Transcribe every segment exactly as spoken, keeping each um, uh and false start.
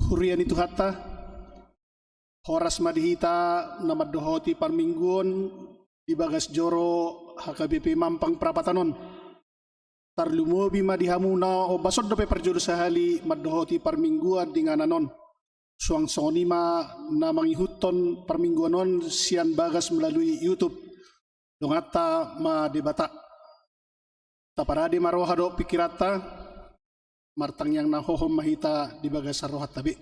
Huria ni Tuhanta, horas ma di hita na mandohoti parmingguon di bagas joro H K B P Mampang Prapatan on. Tarlumobi ma di hamu na ombas on dope parjolo sahali mandohoti parmingguan di inganan on. Suang songon i ma na mangihuthon parmingguan on sian bagas melalui YouTube. Donganta ma Debata. Taparade ma roha dohot pingkiranta, martangiang na hohom ma hita di bagasan rohanta be.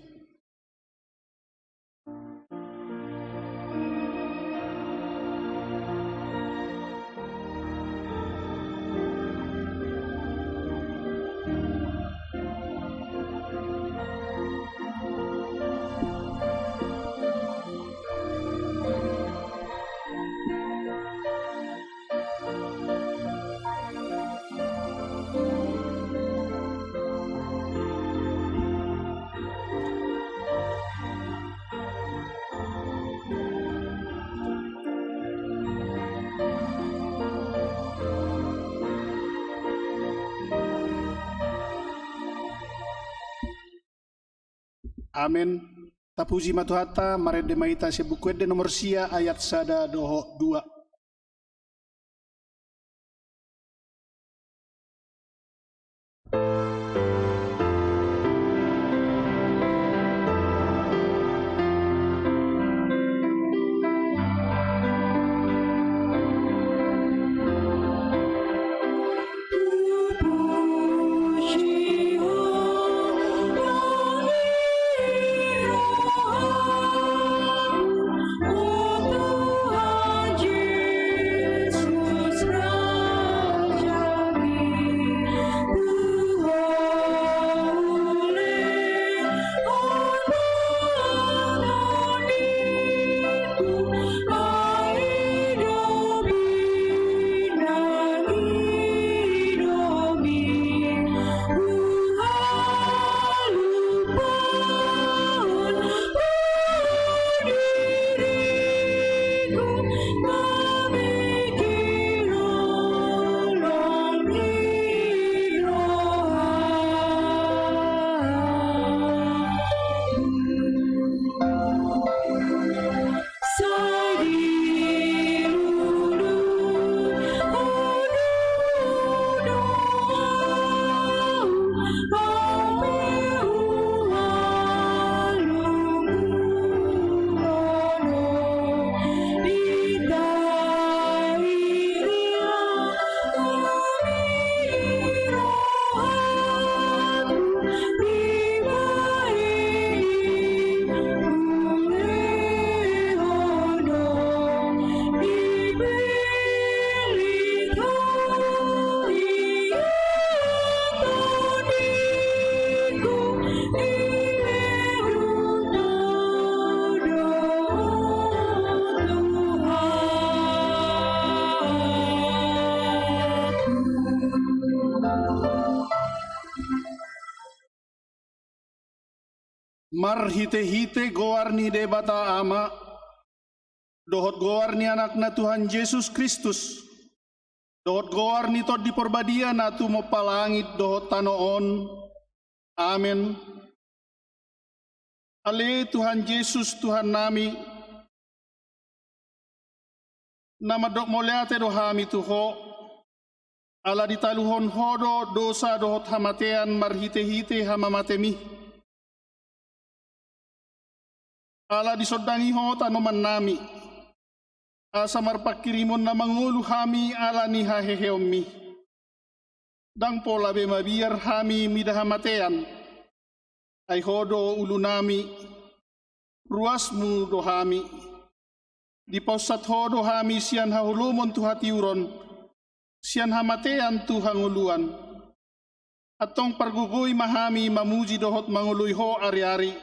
Amen. Tapuji ma Tuhanta, marende ma hita sian Buku Ende nomor sia ayat sada dohot dua. Marhitehite goar ni Debata Ama, dohot goar ni Anakna Tuhan Jesus Kristus, dohot goar ni Tondi Porbadia na tumompa langit dohot tano on. Amen. Ale Tuhan Jesus, Tuhannami, na mandok mauliate do hami tu Ho, ala ditaluhon Ho do dosa dohot hamatean marhitehite hamamatemi. Ala disondangi Ho tanomannami, asa marpanghirimon na mangolu hami ala ni haheheonmi. Ndang pola be mabiar hami mida hamatean, ai Ho do ulunami, ruasmu do hami. Dipaunsat Ho do hami sian haholomon tu hatiuron, sian hamatean tu hangoluan. Antong pargogoi ma hami mamuji dohot mangoloi Ho ariari,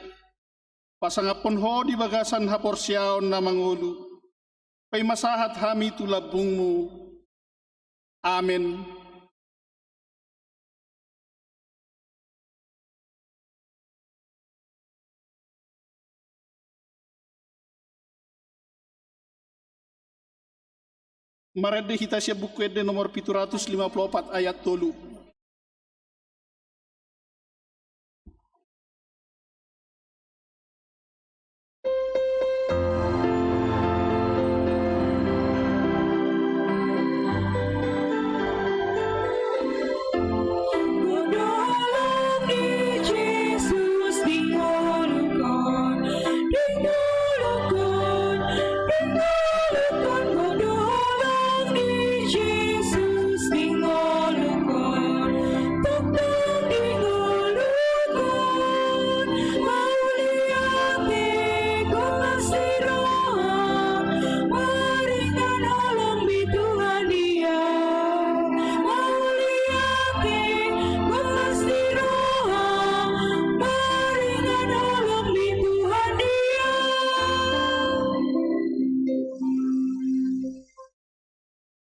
pasangaphon Ho di bagasan haporseaon na mangolu. Paima sahat hami tu lambungmu. Amen. Marende hita sian Buku Ende nomor pitu ratus lima puluh opat ayat tolu.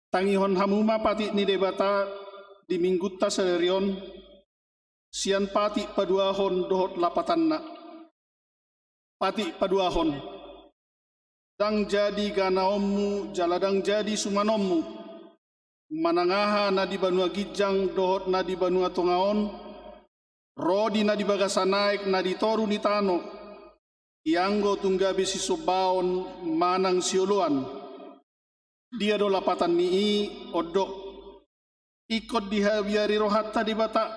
Tangihon hamu ma patik ni Debata di minggunta sadari on, sian patik paduahon dohot lapatanna. Patik paduahon. Ndang jadi ganaonmu jala ndang jadi sumanonmu, manang aha na di banua ginjang dohot na di banua tonga on, ro di na di bagasan aek na di toru ni tano, ianggo tung gabe sisombaon manang sioloan. Dia do lapatan ni i? On do. Ingkon dihabiari rohanta Debata,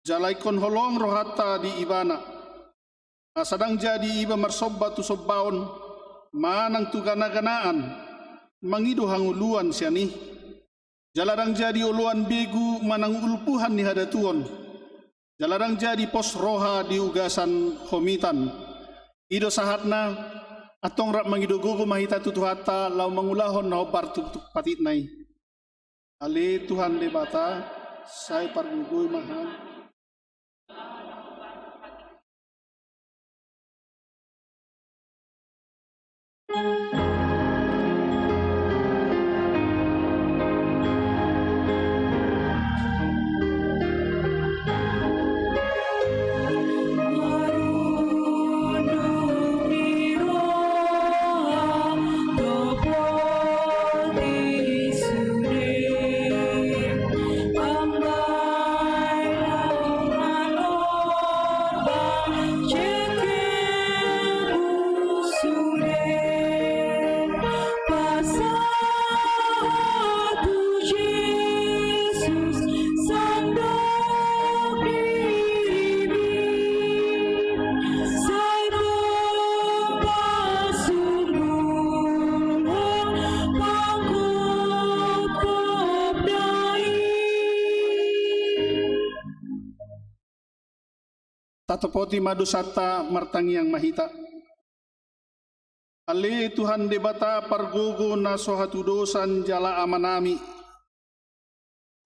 jala ingkon holong rohanta di Ibana. Asa ndang jadi iba marsomba tu sombaon manang tu ganaganaan, mangido hangoluan sian i. Jala ndang jadi oloan begu manang ulpuhan ni hadatuon. Jala ndang jadi pos roha di ugasan homitan. I do sahatna. Antong rap mangido gogo ma hita tu Tuhanta laho mangulahon na hombar tu patikna i. Ale Tuhan Debata, sai pargogoi ma hami. Tatopoti ma dosanta, martangiang ma hita. Ale Tuhan Debata pargogo na so hatudosan jala Amanami,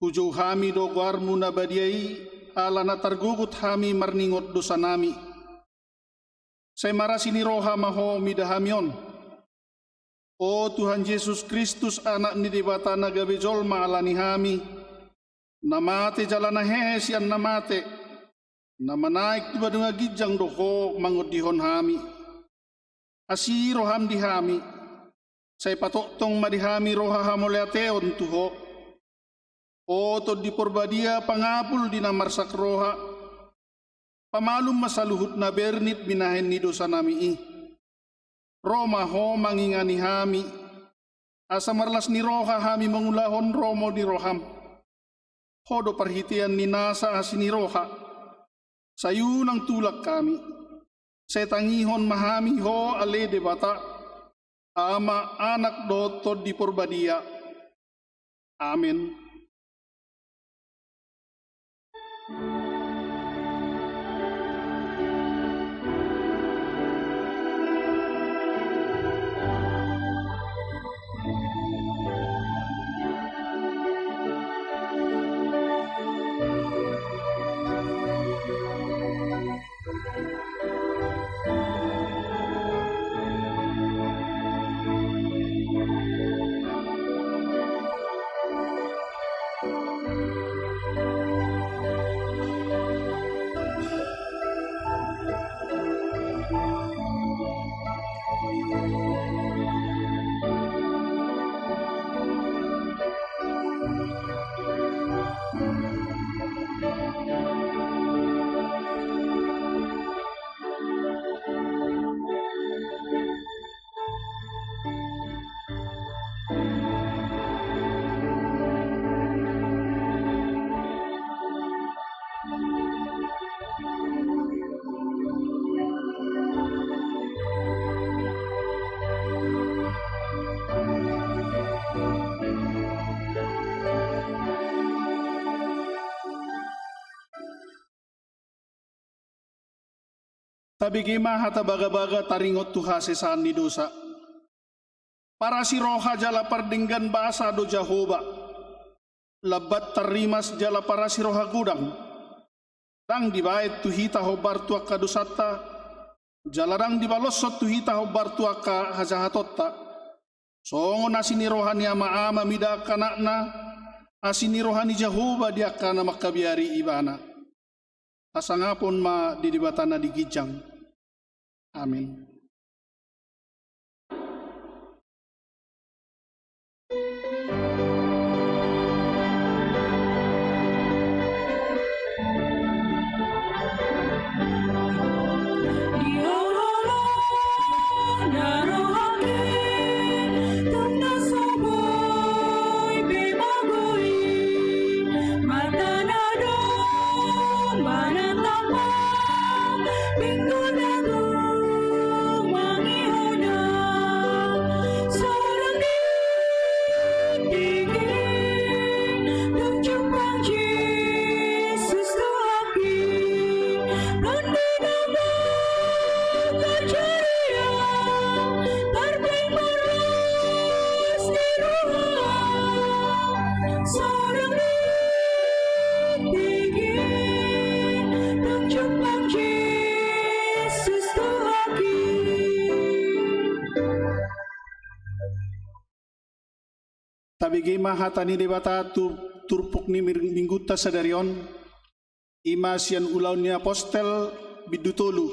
hujou hami do goarmu na badia i, ala na targogot hami marningot dosanami. Sai marasi ni roha ma Ho mida hami on. O Tuhan Jesus Kristus, Anak ni Debata na gabe jolma ala ni hami, na mate jala na hehe sian na mate, na manaek tu banua ginjang do Ho mangondihon hami. Asi roham di hami, sai patongtong ma di hami roha hamauliateon tu Ho. O Tondi Porbadia, pangapul di na marsak roha, pamalum ma saluhut na bernit binahen ni dosanami i. Ro ma Ho mangingani hami, asa marlas ni roha hami mangulahon lomo ni roham. Ho do parhitean ni nasa asi ni roha. Sai unang tulak hami. Sai tangihon ma hami Ho, ale Debata, Ama, Anak dohot Tondi Porbadia. Amen. Tabege ma hata bagabaga taringot tu hasesaan ni dosa. Parasi roha jala pardenggan basa do Jahowa. Lambat tarrimas jala parasi roha godang. Ndang dibaen tu hita hombar tu angka dosanta, jala ndang dibaloshon tu hita hombar tu angka hajahatonta. Songon asi ni roha ni ama-ama mida angka anakna, asi ni roha ni Jahowa di angka na mangkabiari ibana. Hasangapon ma di Debata na di ginjang. Amin. Tabege ma hata ni Debata tu turpuk ni mir-, minggunta sadari on, ima sian Ulaon ni Apostel bindu tolu,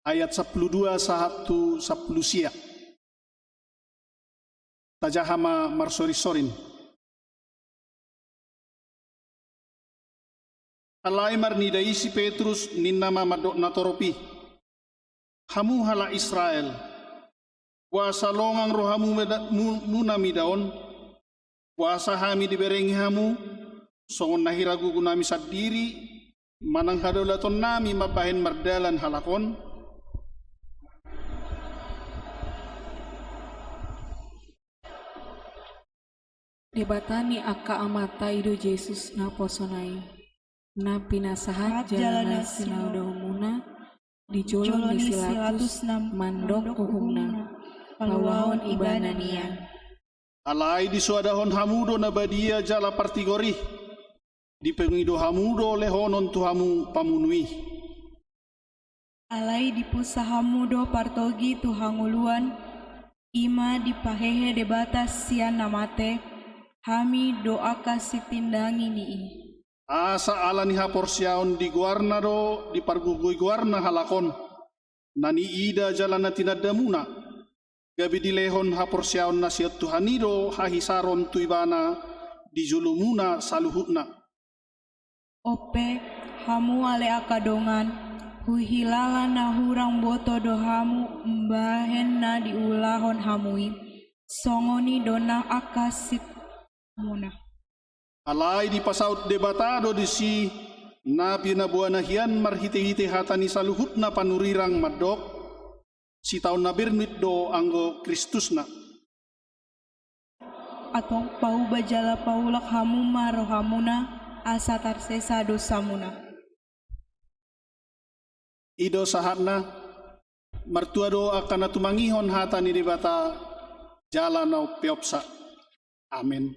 ayat sampulu dua sahat tu sampulu sia. Tajaha ma marsorinsorin. Alai marnida i si Petrus ninna ma mandok na torop i: Hamu halak Israel, boasa longang rohamu meda-, mu-, muna mida on? Boasa hami diberengi hamu, songon na hira gogonami sandiri, manang hadaulaton nami mambahen mardalan halak on? Debata ni angka amanta i do Jesus naposona i, na pinasahat jala na sinaudaonmuna, di jolo ni si Pilatus na mandok uhumna, paluahon ibana nian. Alai disoadahon hamu do na badia jala partigor i, dipangido hamu do lehonon tu hamu pamunu i. Alai dipulsa hamu do partogi tu hangoluan, ima dipahehe Debata sian na mate, hami do angka sitindangi ni i. Asa ala ni haporseaon di goarna do dipargogoi goarna halak on, na niida jala na tinandamuna, gabe dilehon haporseaon na sian Tuhan i do hahisaron tu ibana di jolomuna saluhutna. Onpe, hamu ale angka dongan, huhilala na hurang boto do hamu umbahen na diulahon hamu i, songon i do nang angka sit- muna. Alai dipasaut Debata do disi na pinaboana hian marhitehite hata ni saluhutna panurirang mandok: Sitaon na bernit do anggo Kristusna. Antong pauba jala paulak hamu ma rohamuna, asa tarsesa dosamuna. I do sahatna. Martua do angka na tumangihon hata ni Debata jala na umpeopsa. Amen.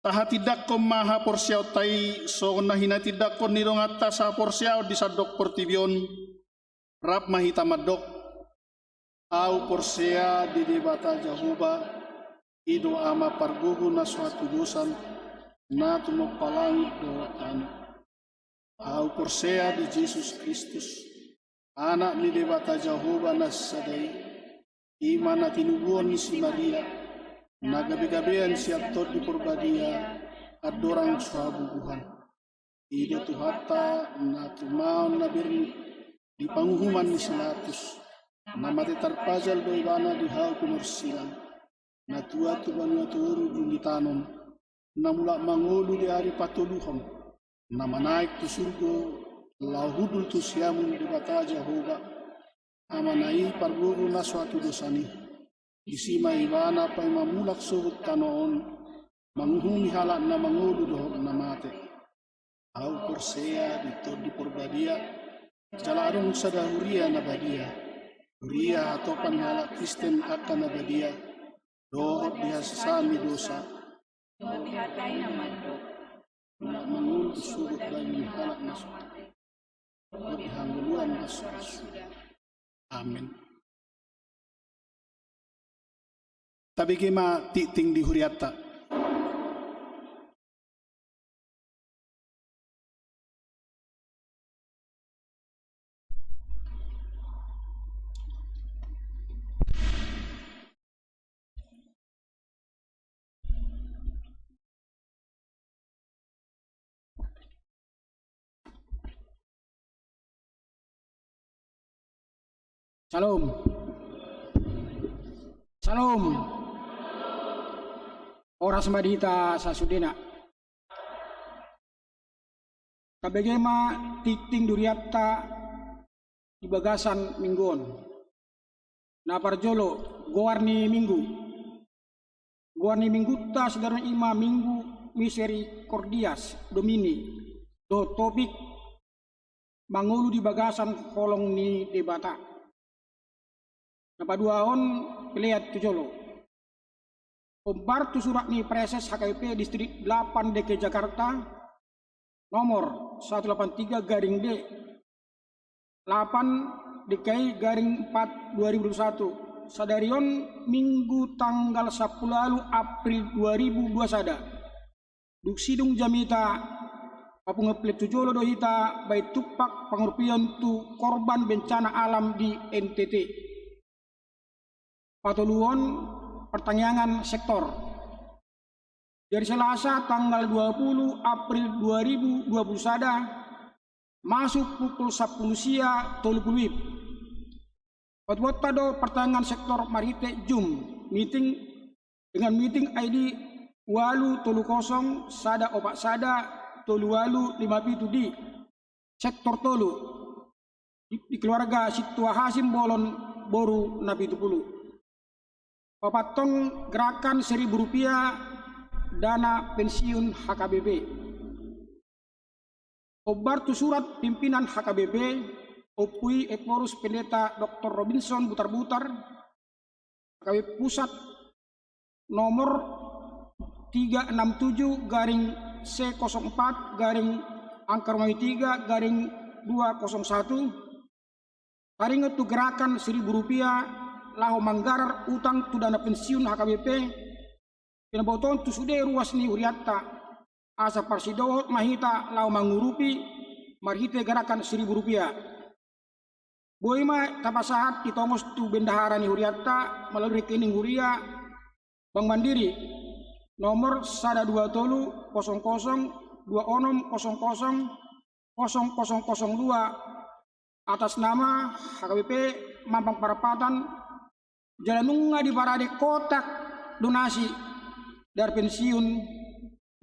Tahatindangkon ma haporseaonta i songon na hinatindangkon ni donganta sahaporseaon di sandok portibi on. Rap ma hita mandok: Ahu porsea di Debata Jahowa, i do Ama pargogo na so hatudosan, na tumompa langit dohot tano. Ahu porsea di Jesus Kristus, Anak ni Debata Jahowa na sada i, i ma na tinubuhon ni si Maria, na gabegabean sian Tondi Porbadia, andorang so habubuhan. I do Tuhanta na tumaon na bernit di panguhuman ni si Pilatus, na mate tarpajal do ibana di hau pinorsilang, na tuat tu banua toru dung ditanom, na mulak mangolu di ari patoluhon, na manaek tu surgo, laho hundul tu siamun Debata Jahowa, Amana i parboru na so hatudosan i. Disi ma Ibana paima mulak sogot tano on, manguhumi halak na mangolu dohot na mate. Ahu porsea di Tondi Porbadia, jala adong sada huria na badia, huria hatopan ni halak Kristen angka na badia, dohot di hasesaan ni dosa. Dohot di hata i na mandok, mulak mangolu sogot daging ni halak na so mate. Dohot di hangoluan na so ra suda. Amen. Tabege ma tingting di hurianta. Syalom. Syalom. Horas ma di hita sasudena. Tabege ma tingting di hurianta di bagasan minggu on. Na parjolo, goar ni minggu. Goar ni minggunta sadari on i ma Minggu Misericordias Domini, dohot topik mangolu di bagasan holong ni Debata. Na paduahon, pelean tu jolo. Hombar tu surat ni Praeses H K B P Distrik delapan D K I Jakarta, nomor satu delapan tiga garing D delapan D K I garing empat dua ribu dua puluh satu. Sadari on Minggu tanggal sampulu ualu April dua ribu dua puluh sada. Dung sidung jamita, papungu pelean tu jolo do hita baen tumpak pangurupion tu korban bencana alam di N T T. Patoluhon, partangiangan sektor. Di ari Selasa tanggal dua puluh April dua ribu dua puluh sada, masuk pukul sampulu sia tolu pulu WIB. Patupaonta do partangiangan sektor marhite Zoom meeting dengan meeting I D ualu tolu kosong sada opat sada tolu ualu lima pitu di sektor tolu di, di keluarga Sintua Hasimbolon boru na pitu pulu. Paopathon, gerakan seribu rupiah dana pensiun H K B P. Hombar tu surat pimpinan H K B P, Ompu i Ephorus Pendeta Doktor Robinson Butarbutar, H K B P Pusat, nomor tiga enam tujuh garing C kosong empat garing angka Romawi tiga garing dua kosong satu, taringot tu gerakan seribu rupiah laho manggarar utang tu dana pensiun H K B P, pinabotohon tu sude ruas ni hurianta, asa parsidohot ma hita laho mangurupi marhite gerakan seribu rupiah. Boi ma tapasahat ditongos tu bendahara ni hurianta melalui rekening huria Bank Mandiri, nomor sada dua tolu kosong kosong dua onom kosong kosong kosong kosong kosong dua, atas nama H K B P Mampang Parapatan, jala nunga diparade kotak donasi dana pensiun,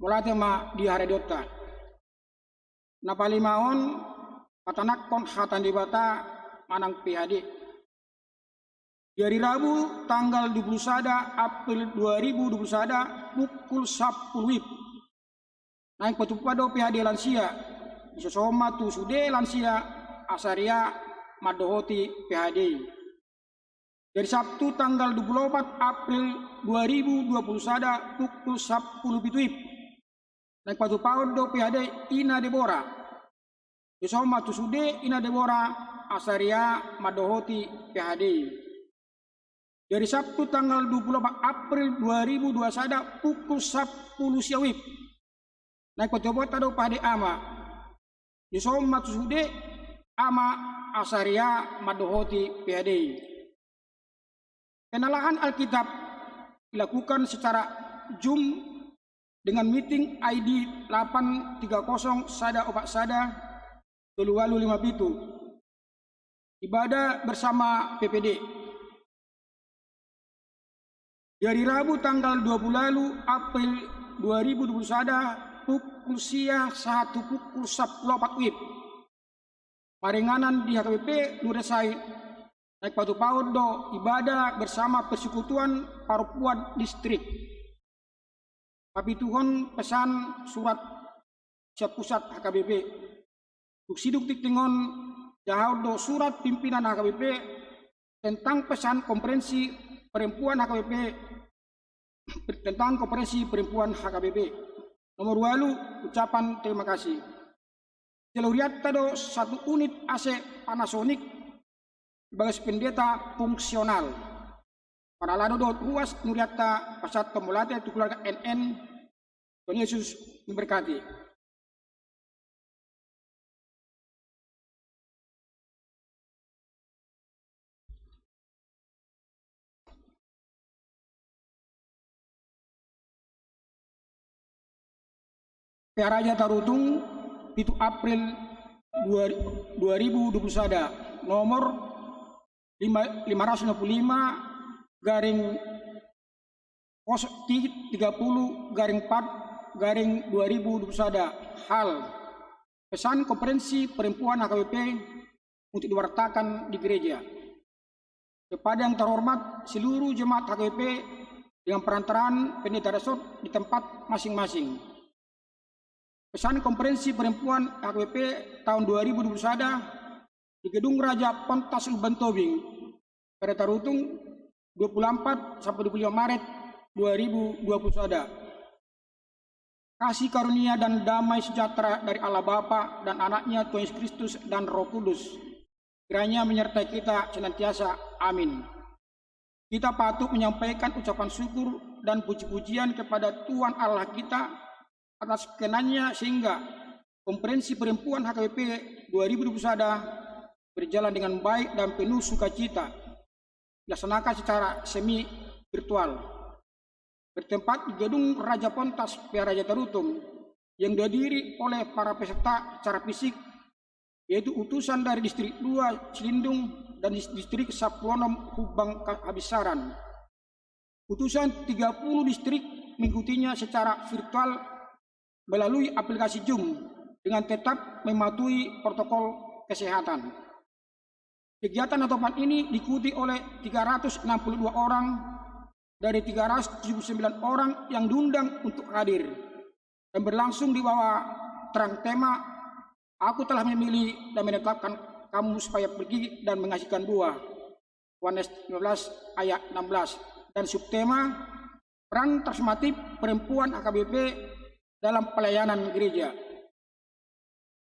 mauliate ma di haradeonta. Na palimahon, patanakhon hata ni Debata manang P H D. Di ari Rabu tanggal dua puluh sada April dua ribu dua puluh sada pukul sampulu WIB, naeng patupa do P H D lansia. Disosohon ma tu sude lansia asa ria mandohoti P H D i. Di ari Sabtu tanggal dua puluh opat April dua ribu dua puluh sada pukul sampulu pitu WIB, naeng patupaon do P H D Ina Debora. Disosohon ma tu sude Ina Debora asa ria mandohoti P H D i. Di ari Sabtu tanggal dua puluh opat April dua ribu dua puluh sada pukul sampulu sia WIB, naeng patupaonta do P H D Ama. Disosohon ma tu sude Ama asa ria mandohoti P H D i. Penalahan Alkitab dilakukan secara Zoom dengan meeting I D delapan tiga kosong sada opat sada tolu ualu lima pitu. Ibadah bersama P P D. Di ari Rabu tanggal dua puluh ualu April dua ribu dua puluh sada pukul sia sahat tu pukul sampulu opat WIB. Maringanan di H K B P Duren Sait, naeng patupahon do ibadah bersama persekutuan parompuan distrik. Papituhon pesan surat sian pusat H K B P. Dung sidung tingting on, jahaon do surat pimpinan H K B P tentang pesan konferensi perempuan H K B P, tentang konferensi perempuan H K B P. Nomor ualu, ucapan terima kasih. Jalo hurianta do satu unit A C Panasonic sebagai pendeta fungsional. Parhalado dohot ruas ni hurianta pasahathon mauliate tu keluarga N N. Tuhan Yesus memberkati. Pearaja Tarutung, pitu April dua, dua ribu dua puluh sada, nomor lima, lima ratus lima puluh lima garing kosong, tiga puluh garing empat garing dua ribu dua puluh sada. Hal: pesan konferensi perempuan H K B P untuk diwartakan di gereja. Kepada yang terhormat seluruh jemaat H K B P dengan perantaraan pendeta resort di tempat masing-masing. Pesan konferensi perempuan H K B P tahun dua ribu dua puluh sada di Gedung Raja Pontas Lumban Tobing, Pearaja Tarutung, dua puluh empat sampai dua puluh lima Maret dua ribu dua puluh sada. Kasih karunia dan damai sejahtera dari Allah Bapa dan Anaknya Tuhan Yesus Kristus dan Roh Kudus kiranya menyertai kita senantiasa. Amin. Kita patut menyampaikan ucapan syukur dan puji-pujian kepada Tuhan Allah kita atas kenan-Nya sehingga konferensi perempuan H K B P dua ribu dua puluh sada berjalan dengan baik dan penuh sukacita, dilaksanakan secara semi virtual, bertempat di Gedung Raja Pontas Pearaja Tarutung, yang dihadiri oleh para peserta secara fisik, yaitu utusan dari Distrik dua Silindung dan dis-, Distrik sampulu onom Humbang Ka-, Habinsaran. Utusan tiga puluh distrik mengikutinya secara virtual melalui aplikasi Zoom dengan tetap mematuhi protokol kesehatan. Kegiatan natopan ini diikuti oleh tiga ratus enam puluh dua orang dari tiga ratus tujuh puluh sembilan orang yang diundang untuk hadir dan berlangsung di bawah terang tema "Aku telah memilih dan menetapkan kamu supaya pergi dan menghasilkan buah." Yohanes lima belas ayat enam belas, dan subtema "Peran transformatif perempuan H K B P dalam pelayanan gereja."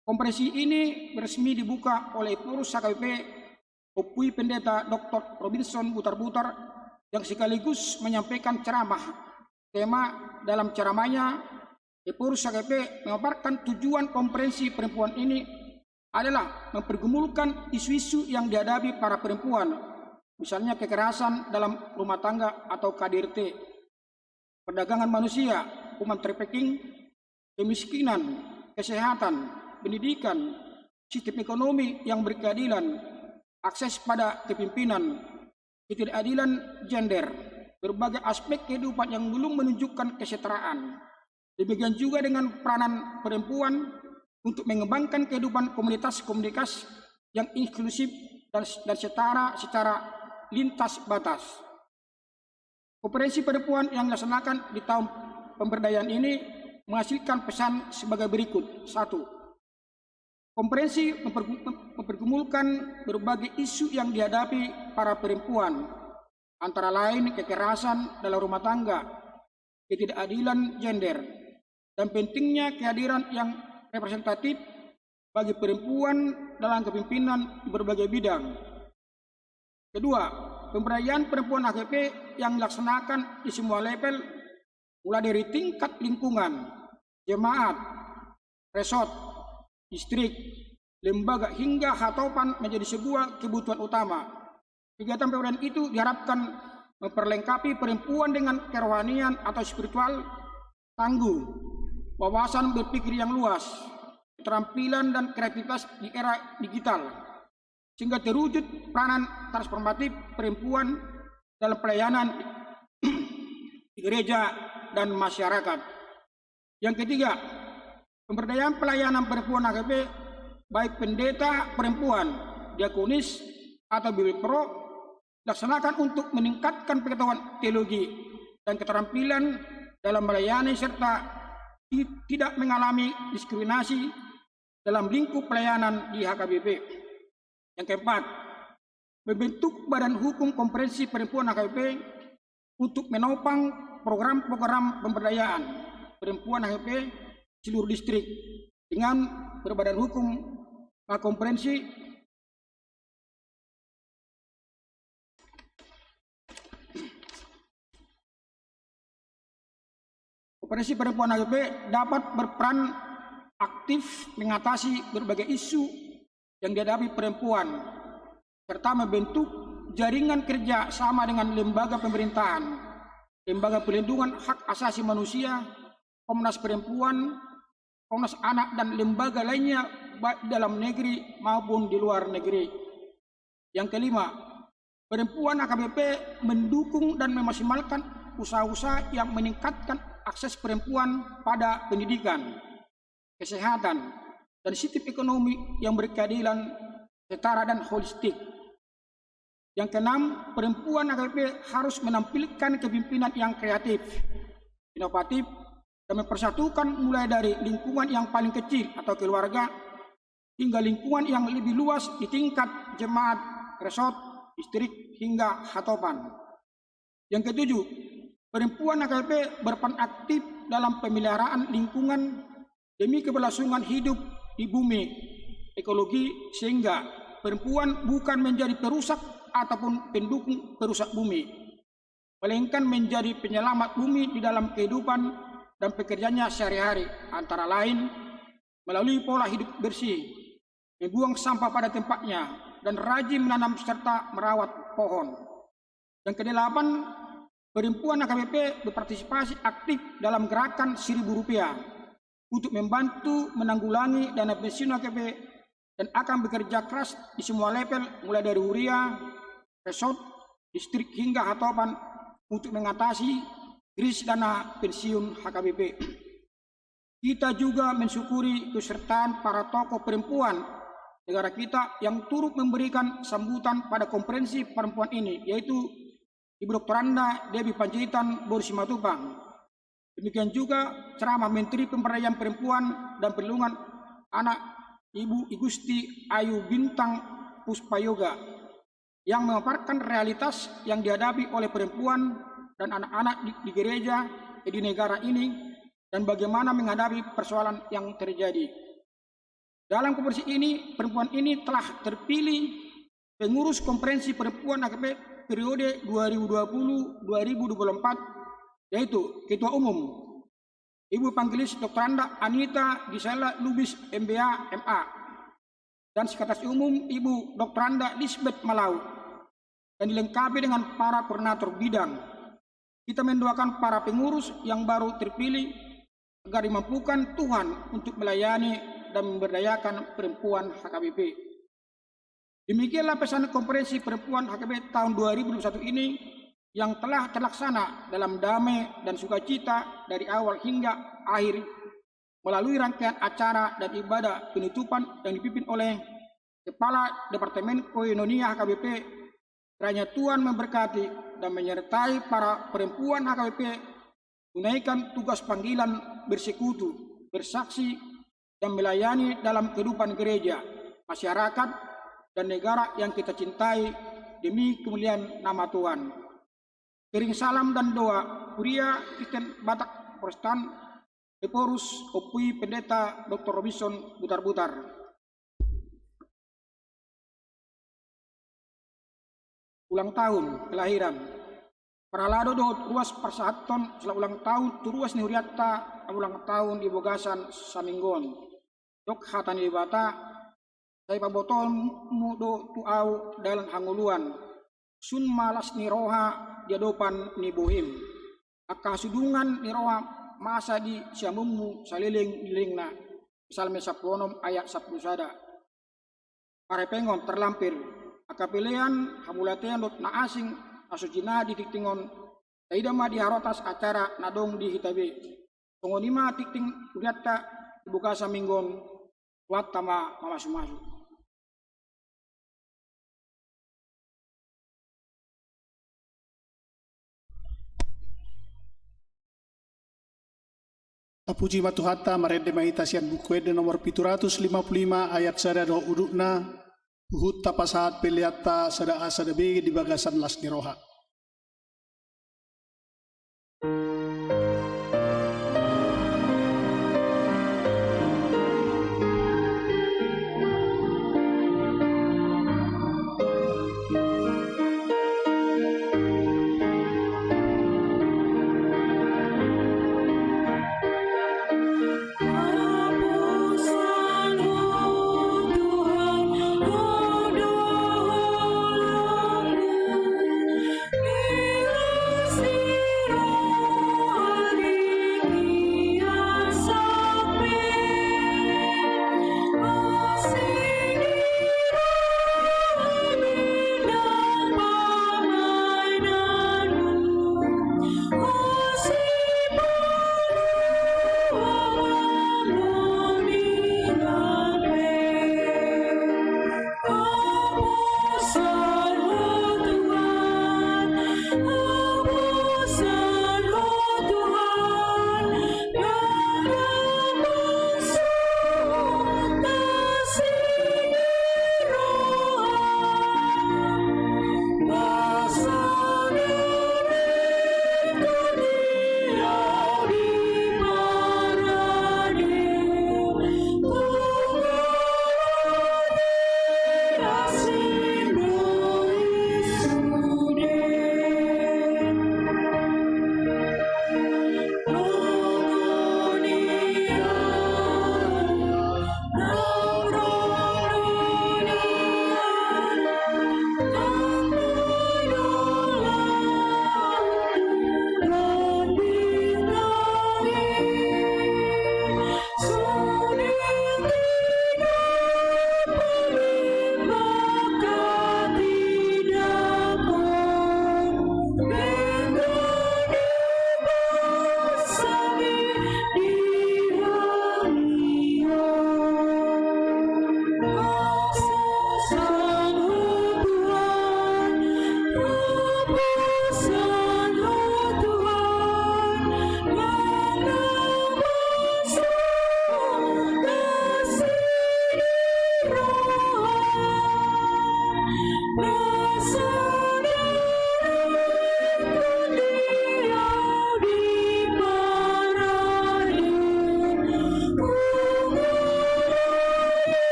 Konferensi ini resmi dibuka oleh Ephorus H K B P Ompui Pendeta Doktor Robinson Butarbutar, yang sekaligus menyampaikan ceramah. Tema dalam ceramahnya, Ephorus H K B P memaparkan tujuan konferensi perempuan ini adalah mempergumulkan isu-isu yang dihadapi para perempuan, misalnya kekerasan dalam rumah tangga atau K D R T, perdagangan manusia, human trafficking, kemiskinan, kesehatan, pendidikan, sistem ekonomi yang berkeadilan, akses pada kepemimpinan, ketidakadilan gender, berbagai aspek kehidupan yang belum menunjukkan kesetaraan. Demikian juga dengan peranan perempuan untuk mengembangkan kehidupan komunitas-komunitas yang inklusif dan, dan setara secara lintas batas. Konferensi perempuan yang dilaksanakan di tahun pemberdayaan ini menghasilkan pesan sebagai berikut. Satu, konferensi mempergu-, mempergumulkan berbagai isu yang dihadapi para perempuan, antara lain kekerasan dalam rumah tangga, ketidakadilan gender, dan pentingnya kehadiran yang representatif bagi perempuan dalam kepemimpinan di berbagai bidang. Kedua, pemberdayaan perempuan H K B P yang dilaksanakan di semua level, mulai dari tingkat lingkungan, jemaat, resort, distrik, lembaga, hingga hatopan menjadi sebuah kebutuhan utama. Kegiatan pemberdayaan itu diharapkan memperlengkapi perempuan dengan kerohanian atau spiritual tangguh, wawasan berpikir yang luas, keterampilan dan kreativitas di era digital, sehingga terwujud peranan transformatif perempuan dalam pelayanan di gereja dan masyarakat. Yang ketiga, Pemberdayaan pelayanan perempuan H K B P, baik pendeta perempuan, diakonis, atau B B P Pro, dilaksanakan untuk meningkatkan pengetahuan teologi dan keterampilan dalam melayani serta ti-, tidak mengalami diskriminasi dalam lingkup pelayanan di H K B P. Yang keempat, membentuk Badan Hukum Komprehensif Perempuan H K B P untuk menopang program-program pemberdayaan perempuan H K B P seluruh distrik dengan berbadan hukum, eh, komprehensi Komprehensif Perempuan H K B P dapat berperan aktif mengatasi berbagai isu yang dihadapi perempuan, serta membentuk jaringan kerja sama dengan lembaga pemerintahan, lembaga pelindungan hak asasi manusia, Komnas Perempuan, Komnas Anak, dan lembaga lainnya, baik di dalam negeri maupun di luar negeri. Yang kelima, perempuan H K B P mendukung dan memaksimalkan usaha-usaha yang meningkatkan akses perempuan pada pendidikan, kesehatan, dan sistem ekonomi yang berkeadilan, setara, dan holistik. Yang keenam, perempuan H K B P harus menampilkan kepemimpinan yang kreatif, inovatif, dan mempersatukan, mulai dari lingkungan yang paling kecil atau keluarga hingga lingkungan yang lebih luas di tingkat jemaat, resort, distrik, hingga hatopan. Yang ketujuh, perempuan H K B P berperan aktif dalam pemeliharaan lingkungan demi keberlangsungan hidup di bumi, ekologi, sehingga perempuan bukan menjadi perusak ataupun pendukung perusak bumi, melainkan menjadi penyelamat bumi di dalam kehidupan dan pekerjaannya sehari-hari, antara lain melalui pola hidup bersih, membuang sampah pada tempatnya, dan rajin menanam serta merawat pohon. Yang kedelapan, perempuan H K B P berpartisipasi aktif dalam gerakan seribu rupiah untuk membantu menanggulangi dana pensiun H K B P dan akan bekerja keras di semua level, mulai dari huria, resort, distrik, hingga hatopan, untuk mengatasi krisis dana pensiun H K B P. Kita juga mensyukuri kesertaan para tokoh perempuan negara kita yang turut memberikan sambutan pada konferensi perempuan ini, yaitu Ibu Doktoranda Devi Panjaitan, Boru Simatupang. Demikian juga ceramah Menteri Pemberdayaan Perempuan dan Perlindungan Anak, Ibu Igusti Ayu Bintang Puspayoga, yang memaparkan realitas yang dihadapi oleh perempuan dan anak-anak di, di gereja, eh, di negara ini, dan bagaimana menghadapi persoalan yang terjadi. Dalam konferensi ini, perempuan ini telah terpilih pengurus konferensi perempuan H K B P periode dua ribu dua puluh dua ribu dua puluh empat, yaitu Ketua Umum Ibu Evangelis Doktoranda Anita Gisela Lubis, M B A, M A, dan Sekretaris Umum Ibu Doktoranda Lisbeth Malau, dan dilengkapi dengan para koordinator bidang. Kita mendoakan para pengurus yang baru terpilih agar dimampukan Tuhan untuk melayani dan memberdayakan perempuan H K B P. Demikianlah pesan konferensi perempuan H K B P tahun dua ribu dua puluh satu ini yang telah terlaksana dalam damai dan sukacita dari awal hingga akhir melalui rangkaian acara dan ibadah penutupan yang dipimpin oleh Kepala Departemen Koinonia H K B P. Kiranya Tuhan memberkati dan menyertai para perempuan H K B P tunaikan tugas panggilan bersekutu, bersaksi, dan melayani dalam kehidupan gereja, masyarakat, dan negara yang kita cintai demi kemuliaan nama Tuhan. Kirim salam dan doa, Huria Kristen Batak Protestan, Ephorus, Ompui Pendeta Doktor Robinson Butarbutar. Ulang tahun kelahiran. Parhalado dohot ruas parsahathon selamat ulang tahun tu ruas ni hurianta na ulang tahun di bagasan saminggu on. Didok hata ni Debata, sai pabotoonmu do tu ahu dalan hangoluan, sun ma las ni roha di adopan ni bohim. Angka hasudungan ni roha masa di siamunmu saleleng ni lelengna. Psalmen sampulu onom ayat sampulu sada. Parhepengon tarlampir, angka pelean, hamauliateon dohot na asing na so jinai di tingting on, taida ma di harotas acara na adong di hita be. Songon i ma tingting hurianta Buka saminggon, Tuhanta ma mamasumasu. Tapuji ma Tuhanta, marende ma hita sian Buku Ende nomor pitu ratus lima puluh lima ayat sada dohot udutna, huhut tapasahat peleanta sada A sada B di bagasan las ni roha.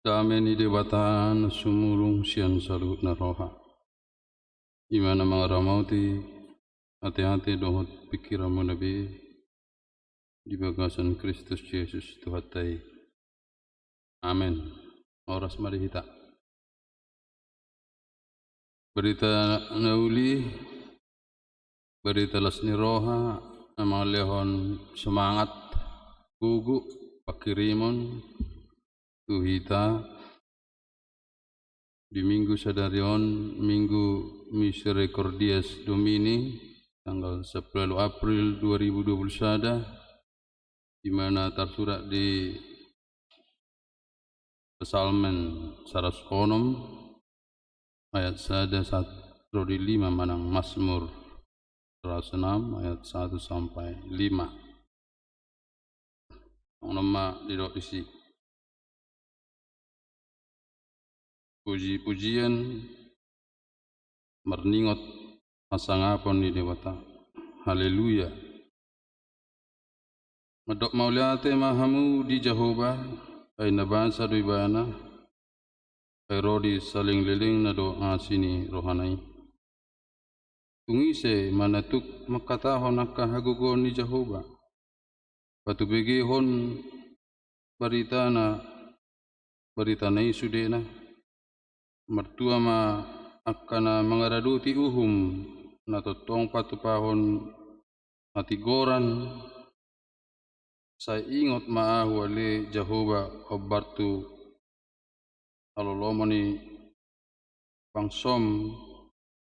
Dame ni Debata na sumurung sian saluhutna roha, i ma na mangaramoti ateate dohot pingkiranmuna be di bagasan Kristus Jesus Tuhanta i. Amen. Horas ma di hita. Barita na uli, barita las ni roha, na mangalehon semangat, gogo, panghirimon tu hita di Minggu sadari on, Minggu Misericordias Domini, tanggal sampulu ualu April dua ribu dua puluh sada, di mana tarsurat di Psalmen saratus onom ayat sada sahat ro di lima manang Mazmur saratus enam ayat satu sampai lima. Songon on ma didok disi. Puji-pujian marningot hasangapon ni Debata. Haleluya. Mandok mauliate ma hamu di Jahowa, ai na basa do ibana, ai ro di salelenglelengna do asi ni rohana i. Tung ise ma na tuk mangkatahon angka hagogoon ni Jahowa? Patubegehon baritana, baritana i sudena. Martua ma angka na mangaradoti uhum na tongtong patupahon hatigoran. Sai ingot ma ahu ale Jahowa, hombar tu halolomo ni bangsom,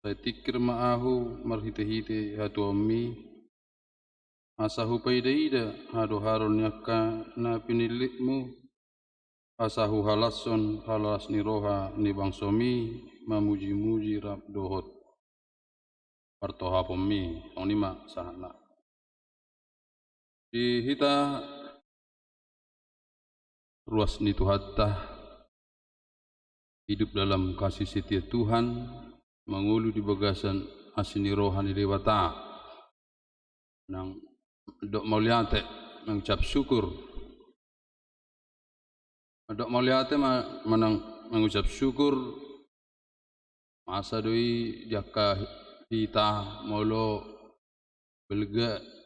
sai tingkir ma ahu marhitehite hatuaonmi, asa hupaidaida hadoharon ni angka na pinillitmu, asa huhalashon halalas ni roha ni bangsomi mamujimuji rap dohot partohaponmi. Songon i ma sahatna. Di hita ruas ni Tuhanta, hidup dalam kasih setia Tuhan, mangolu di bagasan asi ni roha ni Debata. Nang dok mauliate, mangucap syukur. Dok mauliate ma-, manang mangucap syukur, masa do i di angka hita molo belga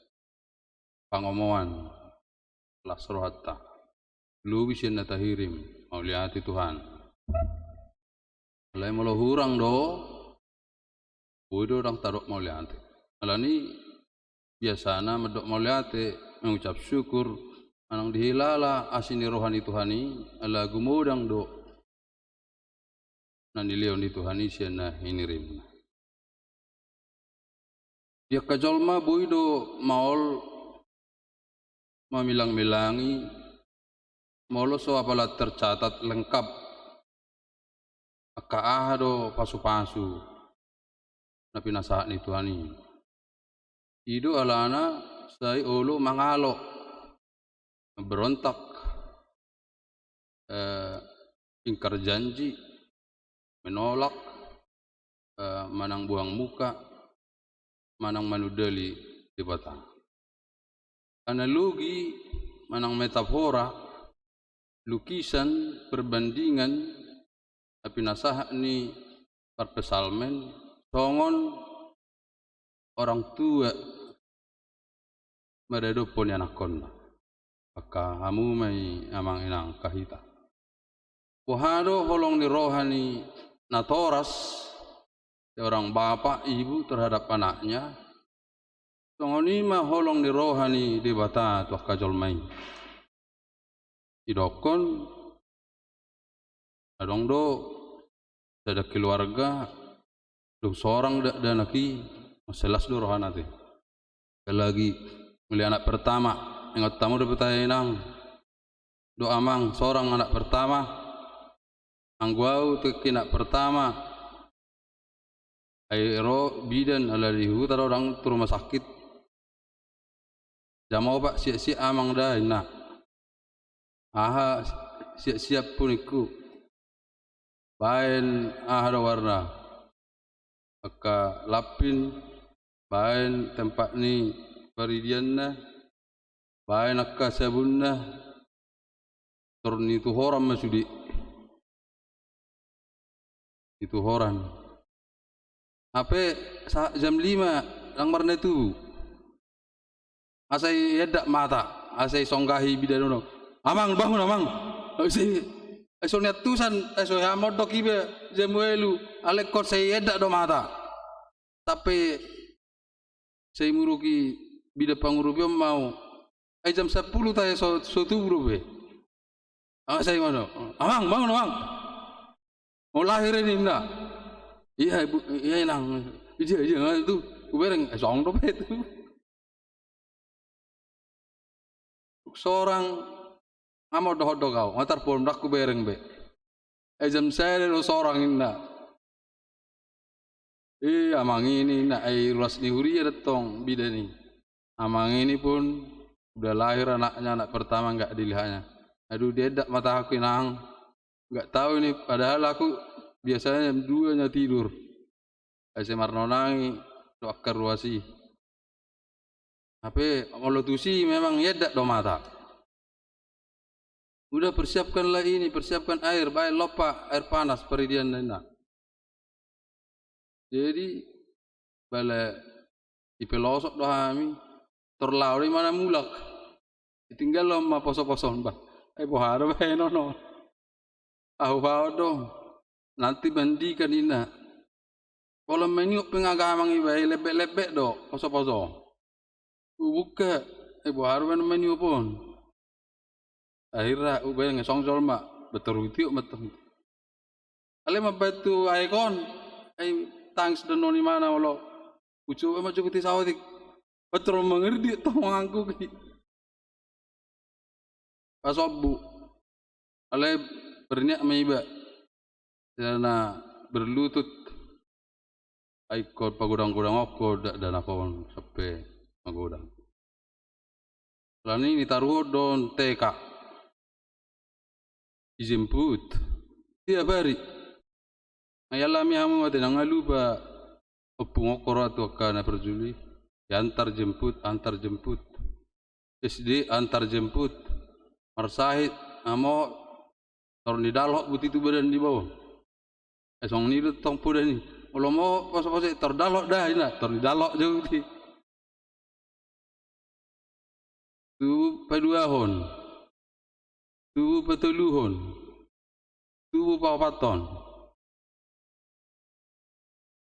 pangomoan las rohanta. Lobi sian na tahirim, mauliate Tuhan. Alai molo hurang do, boi do ndang tadok mauliate. Alani biasana mandok mauliate, mangucap syukur, manang dihilala asi ni roha ni Tuhan i, ala gumodang do na nilehon ni Tuhan i sian na hinirimna. Di angka jolma boi do maol mamilangmilangi, molo so apala tercatat lengkap angka aha do pasupasu na pinasahat ni Tuhan i. I do alana sai olo mangalo, berontak, eh, ingkar janji, menolak, eh, manang buang muka, manang manundali Debata. Analogi manang metafora, lukisan, perbandingan na pinasahat ni parpsalmen songon orang tua maradophon ni anakkonna. Angka hamu ma i amang inang, angka hita. Boha do holong ni roha ni natoras, seorang bapak ibu terhadap anaknya, songon i ma holong ni roha ni Debata tu angka jolma i. Didokkon, adong do sada keluarga, dung sorang dakdanak i, mansai las do rohana te. Apalagi muli anak pertama, ingot hamu dope tahe inang dohot amang, sorang anak pertama. Anggo au tingki anak pertama, ai ro bidan ala di huta do, ndang tu rumah sakit. Jam opat siapsiap amang da, inna. Aha siapsiap pun ningku? Baen aha do warna? Angka lampin, baen tempat ni paridianna, baen angka sabunna, tor nituhoran ma sude. Nituhoran. Hape sahat jam lima ndang marnatubu. Asa iendak mata, asa isonggahi bidan on. Amang, bangun amang. Ai so, ai so niantusan, ai so hea mondok iba jam ualu, alai ingkon sai iendak do mata. Sampe sai muruki bidan pangurupion ma au. Ai jam sampulu tahe so, so tubu dope. Asa i ma do. Amang, bangun amang. Mau lahir ini, inna. Iya ibu, iya inang. Ija, ija, nga tu. Hubereng, eh, songon dope tu. Sorang, nga mondok-ondok au, nga tarpondok hubereng be. Eh, jam sada do sorang, inna. Eh, amang ini, inna, ai ruas ni huria do tong bidan i. Amang ini pun udah lahir anaknya, anak pertama, nggak dilihatnya. Aduh, diendak mataku, inang. Nggak tahu ini, padahal aku biasanya jam dua nya tidur. Ai sai marnonang i do angka ruas i. Hape molo tusi memang iendak do mata. Udah, persiapkanlah ini, persiapkan air, baen lompa air panas paridianna, inna. Jadi, bale ipelosok do hami, tor laho do imana mulak. Ditinggalhon ma poso-poso on, bah. Ai boha do baenon on? Ahu baon do. Nanti mandikan, inna. Pola maniop pe nga gamang iba, eh, lebek-lebek do poso-poso. Ubuka, eh, boha do baen maniop on. Akhirna ubaen nga song jolma, betul utiop ma tong. Alai mambaen tu aek on, ai tangis do noni mana olo. Ucu ma jogot i saotik. Betul mangerdi tong mangangkuki. Pasombu. Alai berniat ma iba. Sian na berlutut. Ai ingkon pagodang-godang on ho dakdanak on sampe magodang. Alani i nitaruhon do on T K. Dijemput. Tiap hari. Nga ialami hamu ma ate, nga lupa ompung on ho ro tu angka na parjolo i. Diantar jemput, antar jemput. S D antar jemput. Marsahit, amo, tor nidalhok buti tu badan ni baon. Eh, songon i do tong poda ni. Olo mo poso-poso i, tor dalhok da, ina, tor nidalhok jo buti. Tubu paduahon. Tubu patoluhon. Tubu paopathon.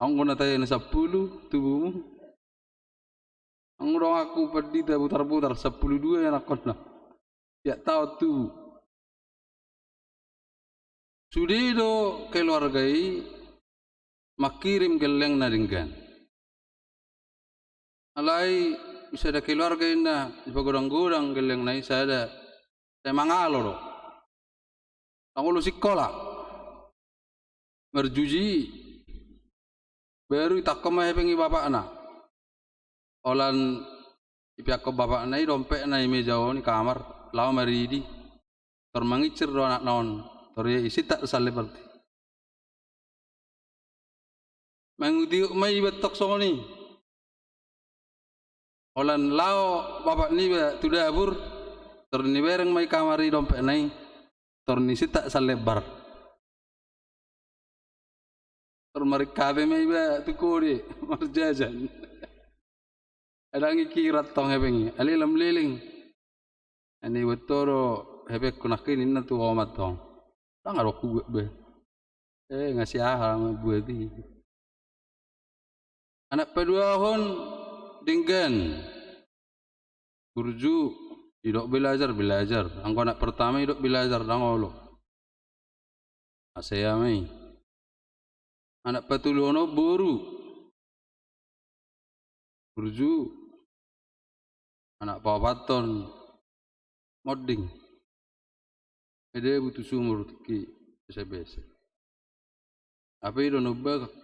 Anggo na tahe na sampulu tubumu. Anggo donganku pandita putar-putar sampulu dua ianakhonna. Tiap taon tubu. Sude do keluarga i mangkirim gellengna denggan. Alai sada keluarga inna dipagodang-godang gellengna i sada, sai mangalo do. Ndang olo sikola. Marjuji. Baru itangkon ma hepeng i bapakna. Holan ipeakkon bapakna i dompetna i meja on i kamar, laho maridi. Tor manginsir do anakna on, tor ia isintak sallebar. Mangutiop ma iba tong songon i. Holan laho bapak niba tu dapur, tor nibereng ma i kamar i dompetna i, tor nisintak sallebar. Tor maringkape ma iba tu kode, marjajan. Ndang ikira tong hepeng i, alai lam leleng. Ani buat to do hepengku nangkin, inna tu ho ma tong. Ndang adong hubuat be. Eh, nga si aha ma buat i. Anak paduahon denggan. Burju, didok belajar, belajar. Anggo anak pertama didok belajar, ndang olo. Asea ma i. Anak patoluhon on boru. Burju. Anak paopathon monding. Ede butuh sumur tingki bese-bese. Apa i do na umbagak.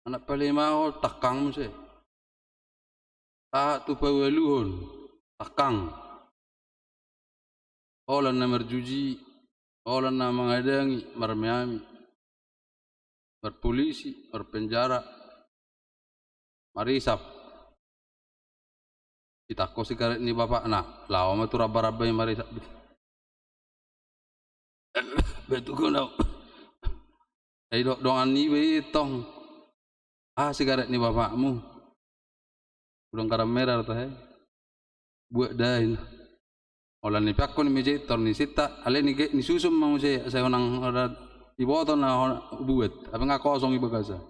Anak palimahon tangkang muse. Sahat tu paualuhon tangkang. Holan na marjuji, holan na mangadangi, marmeami, marpolisi, marpenjara, marisap. Itangkon sigaret ni bapakna, laho ma tu ramba-ramba i marisap. Batu kau nau. Ai dok dongan niba i tong. Ah, sigaret ni bapakmu. Udang garam merah do tahe. Buat da i. Holan nipeakkon i meja i tor nisintak, alai ni, nisusun ma muse, sai unang iboto na hon-, buat. Apa nga kosong i bagasan.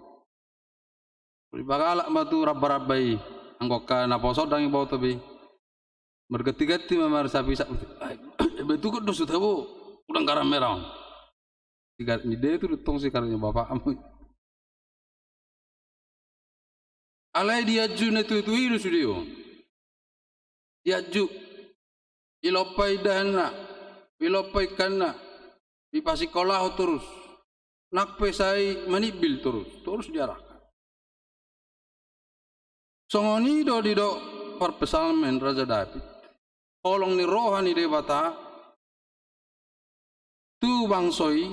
Dipagalak ma tu ramba-ramba i, anggo angka naposo ndang iboto be. Marganti-ganti ma marisap-isap. Ai, betul do suta bo, udang garam merah on. Sigaret ni, dang tung sigaret ni bapakmu. Alai dianju na tutu i do sude on. Dianju. Ilompa indahanna, ilompa ingkanna, dipasikolahon torus. Nang pe sai manimbil torus, torus diarahkan. Songon i do didok parpsalmen Raja Daud. Holong ni roha ni Debata tu bangso i,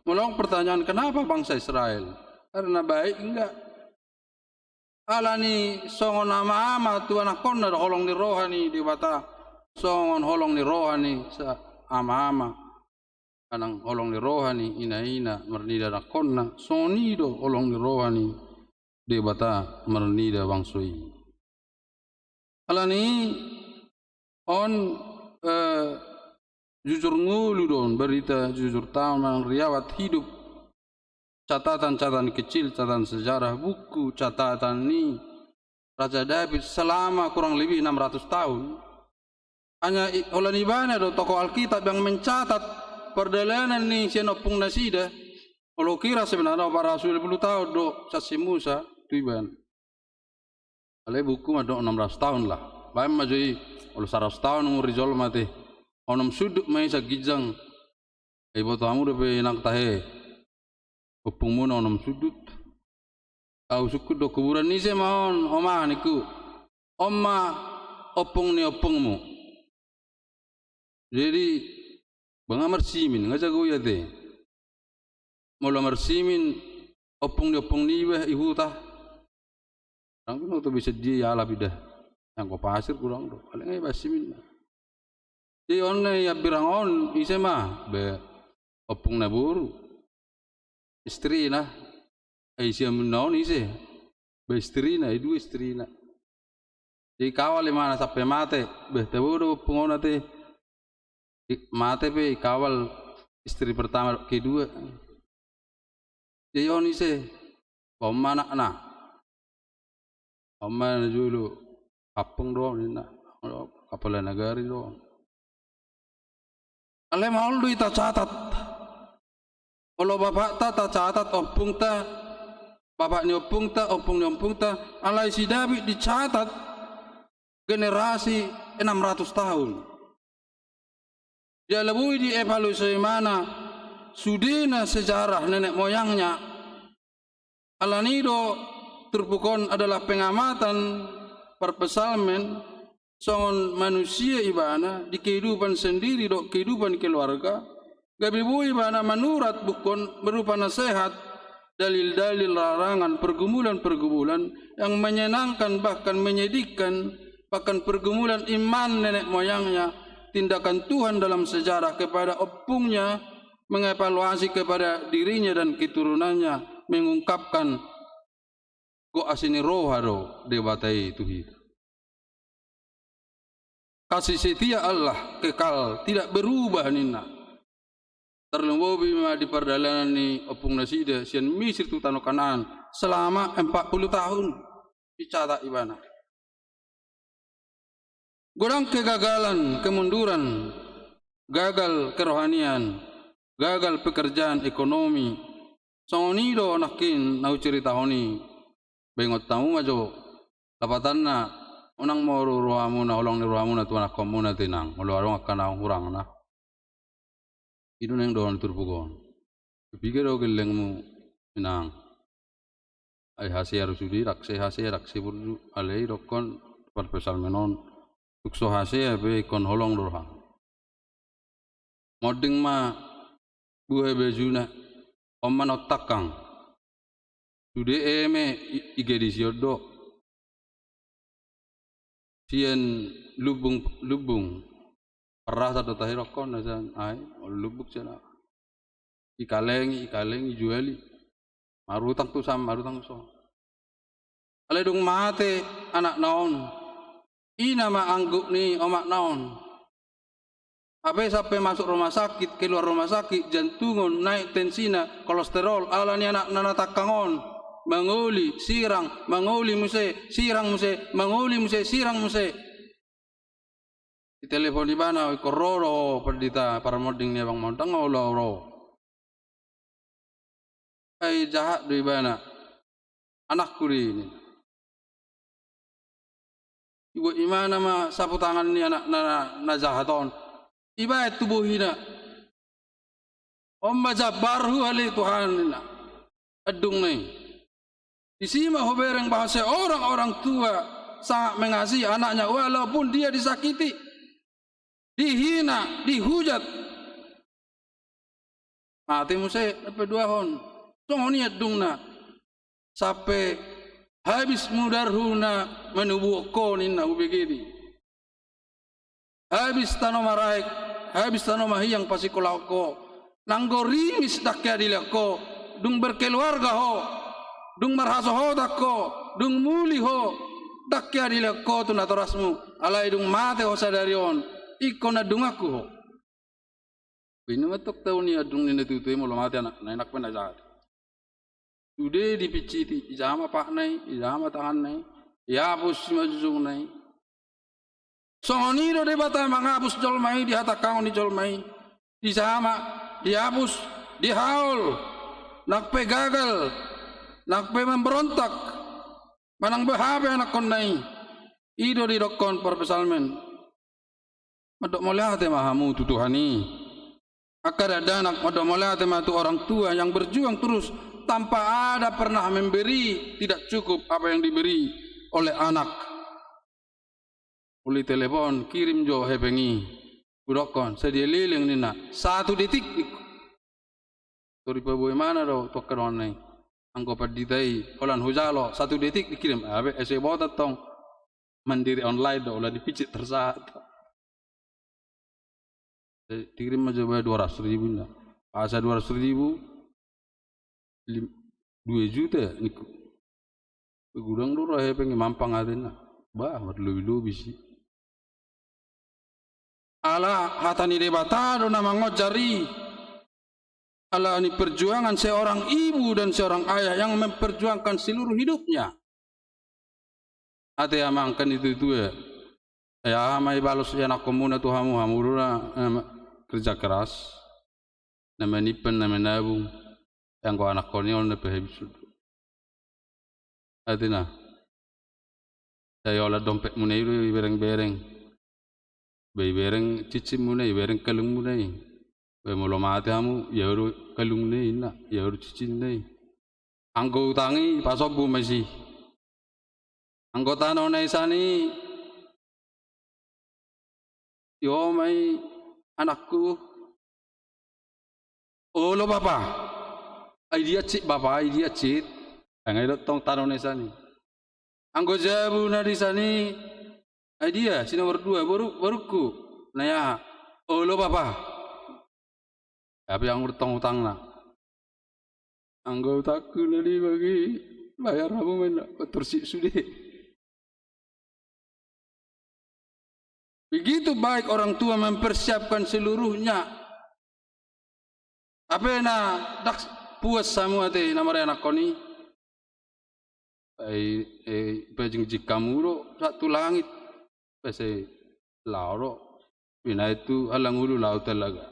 molo adong pertanyaan, kenapa bangsa Israel? Karena baik enggak? Alani songon ama-ama tu anakkonna do holong ni roha ni Debata, songon holong ni roha ni sa-, ama-ama, manang holong ni roha ni ina-ina marnida anakkonna, songon i do holong ni roha ni Debata marnida bangso i. Alani on, eh, jujur ngolu do on, berita jujur taon manang riwayat hidup catatan-catatan kecil, catatan sejarah, buku catatan ni Raja Daud selama kurang lebih enam ratus tahun. Hanya i-, holan ibana do tokoh Alkitab yang mencatat pardalanan ni sian ompung nasida. Olo kira sebenarna opat ratus lima puluh tahun do sian si Musa tu ibana. Alai buku mandok enam ratus tahun lah. Baen ma jo i, olo saratus tahun umur ni jolma te, onom sundut ma i sian ginjang. Ai boto hamu dope inang tahe, ompungmuna onom sundut. Au sungkun do, kuburan ni ise ma on, oma, ningku. On ma ompung ni ompungmu. Jadi, ba nga marsimin, nga jago i ate. Molo marsimin ompung ni ompung niba i huta, ndang binoto be sadia ialap i da. Anggo pasir godang do, paling nga ibaen siminna. Jadi on na i hambirang on, ise ma? Ba ompungna boru, istrina. Ai siamunna on ise? Ba istrina, i dua istrina. Jadi kawal ibana sampe mate. Ba tabo do ompung on ate. I-, mate pe ikawal istri pertama dohot kedua. Jadi on ise? Ba on ma anakna. On ma na jolo, Hampung do on ninna. Kepala negara do on. Alai maol do i tacatat. Olo bapakta tacatat, ompungta, bapak ni ompungta, ompung ni ompungta, alai si Daud dicatat generasi enam ratus tahun. Jala boi dievaluasi ibana sudena sejarah nenek moyangnya. Alani do turpuk on adalah pengamatan parpsalmen songon manusia ibana di kehidupan sendiri dohot kehidupan keluarga, gabe boi ibana manurat buku on berupa nasehat, dalil-dalil, larangan, pergumulan-pergumulan yang menyenangkan bahkan menyedihkan, bahkan pergumulan iman nenek moyangnya, tindakan Tuhan dalam sejarah kepada ompungnya, mengevaluasi kepada dirinya dan keturunannya, mengungkapkan gok asi ni roha do Debata i tu hita. Kasih setia Allah kekal, tidak berubah ninna. Tarlumobi ma di pardalanan ni ompung nasida sian Misir tu tano Kanaan selama empat puluh tahun dicatat ibana. Godang kegagalan, kemunduran, gagal kerohanian, gagal pekerjaan, ekonomi. Songon i do nangkin na huceritahon i. Baengon hamu ma jo lapatanna, unang moru rohamuna, holong ni rohamuna tu anakkonmuna te inang, molo adong angka na hurangna. I do naeng dohonon ni turpuk on. Piga do gellengmu inang? Ai hasea do sude, rakse hasea, rakse burju, alai dohonon parpsalmen on, tung so hasea pe ingkon holong do roham. Monding ma buha bajuna, on ma na on tangkang. Sude eme i-, i gadis i on do. Sian lumbung, lumbung. Parrasa do tahe dohonon na sian, ai, olo lumbung sian aha. Ikalengi, ikalengi, juali. Marutang tu son, marutang tu son. Alai dung mate anakna on, ina ma angguk ni omakna on. Hape sampe masuk rumah sakit, keluar rumah sakit, jantungon, naik tensina, kolesterol, ala ni anakna na tangkang on. Mangoli, sirang, mangoli muse, sirang muse, mangoli muse, sirang muse. Ditelepon ibana, ingkon ro do ho pandita, parmonding ni abang ma on, ndang olo au ro. Ai jahat do ibana. Anakku do i ninna. Dibuat ibana ma sapu tangan ni anakna na, na jahat on. Ibaen tu bohina. On ma jambarhu ale Tuhan ninna. Andungna i. Disi ma hubereng bahwa seorang orang tua sangat mengasihi anaknya walaupun dia disakiti, dihina, dihujat. Mate muse, na paduahon. Songon i andungna. Sampe habis mudarhu na manubuhon ho ninna, hubege do i. Habis tano maraek, habis tano mahiang pasikkolahon ho. Nanggo rimis ndang keadilan ho, dung berkeluarga ho, dung marhasohotan ho, dung muli ho, ndang keadilan ho tu natorasmu, alai dung mate ho sadari on, ingkon andunganku ho. Bini ma tong tau ni andung ni na tutu i molo mate anakna, enak pe na jahat. Sude dipicciti, ija ma patna i, ija ma tanganna i, diapus simanjujungna i. Songon i do Debata mangapus jolma i di hatangkangon ni jolma i. Ija ma, diapus, dihaol, nang pe gagal, nang pe memberontak, manang beha pe anakkonna i. I do didokkon parpsalmen. Mandok mauliate ma hamu tu Tuhan i. Angka dakdanak, mandok mauliate ma tu orang tua yang berjuang terus tanpa ada pernah memberi, tidak cukup apa yang diberi oleh anak. Uli telepon, kirim jo hepeng i. Hudokkon, sadia leleng ninna, satu detik ningku. Tor dipaboi mana do tu angka donganna i. Anggo pandita i, holan hujalo, satu detik dikirim. Abe, ese botat tong. Mandiri online do, ula dipicit tersahat. Eh, dikirim ma jo ba dua ratus ribu ninna. Asa dua ratus ribu, lim-, dua juta ningku. Godang do ra hepeng i, mampang atenna. Bah, marlobi-lobi si. Ala hata ni Debata do na mangonjar i. Ala ni perjuangan seorang ibu dan seorang ayah yang memperjuangkan seluruh hidupnya. Ate amang, angka ni tuatua. Eh, aha ma ibalos ianakkonmuna tu hamu, hamu do na, na kerja keras. Na manimpan, na manabung. Anggo anakkon i on na pahabis do. Ate na. Sai holan dompetmuna i do ibereng-bereng. Ba ibereng cincinmuna i, ibereng kalungmuna i. Ba molo mate hamu, ia do kalungna i ninna, ia do cincinna i. Anggo utang i pasombu ma disi. Anggo tano na i sian i, io ma i anakku. Olo bapa. Ai dia cit bapa, ai dia cit. Nga i do tong tano na i sian i. Anggo jabu na di sian i, ai dia si nomor dua, boru, borungku. Na i aha? Olo bapa. Tapi anggo tong utangna. Anggo utangku na lima i, bayar hamu ma ninna, torsi sude. Begitu baik orang tua mempersiapkan seluruhnya. Hape na ndang puas hamu ate na maranakkon i. Ai, eh, pajingjing hamu do sahat tu langit. Pese lao do. Binahen tu halangulu lao talaga.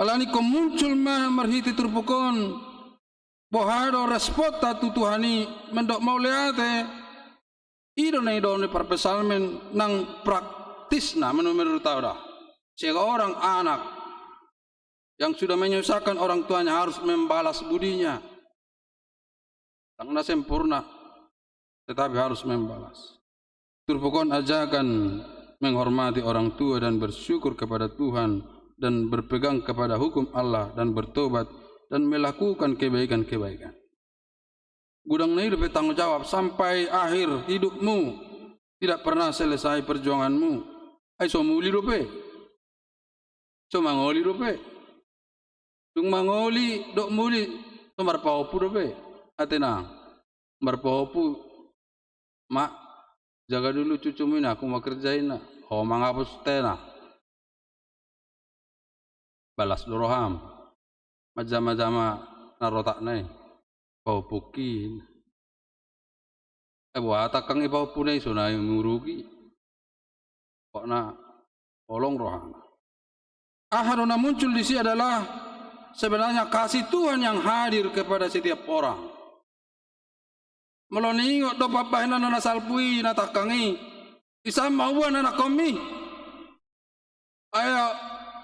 Alani ingkon muncul ma marhite turpuk on, boha do responta tu Tuhan i, mandok mauliate. I do na nidok ni parpsalmen nang praktisna menurut au da. Seorang anak yang sudah menyusahkan orang tuanya harus membalas budinya. Ndang na sempurna, tetapi harus membalas. Turpuk on ajakan menghormati orang tua dan bersyukur kepada Tuhan dan berpegang kepada hukum Allah dan bertobat dan melakukan kebaikan-kebaikan. Godang na i dope tanggung jawab sampai akhir hidupmu, tidak pernah selesai perjuanganmu. Ai so muli dope. So mangoli dope. Dung mangoli, dok muli, so marpahompu dope. Ate na, marpahompu, ma, jaga dulu cucumu i na, aku ma kerja i na. Ho mangapus tena. Balas do roham. Manjama-jama na rotakna i. Pahompungki. Eh, boha tangkang i pahompuna i, so na i murugi. Pokokna holong rohana. Aha do na muncul di si adalah sebenarnya kasih Tuhan yang hadir kepada setiap orang. Molo niingot do pambahenanna na salpu i na tangkang i, isam ma huboan anakkonmi. Ai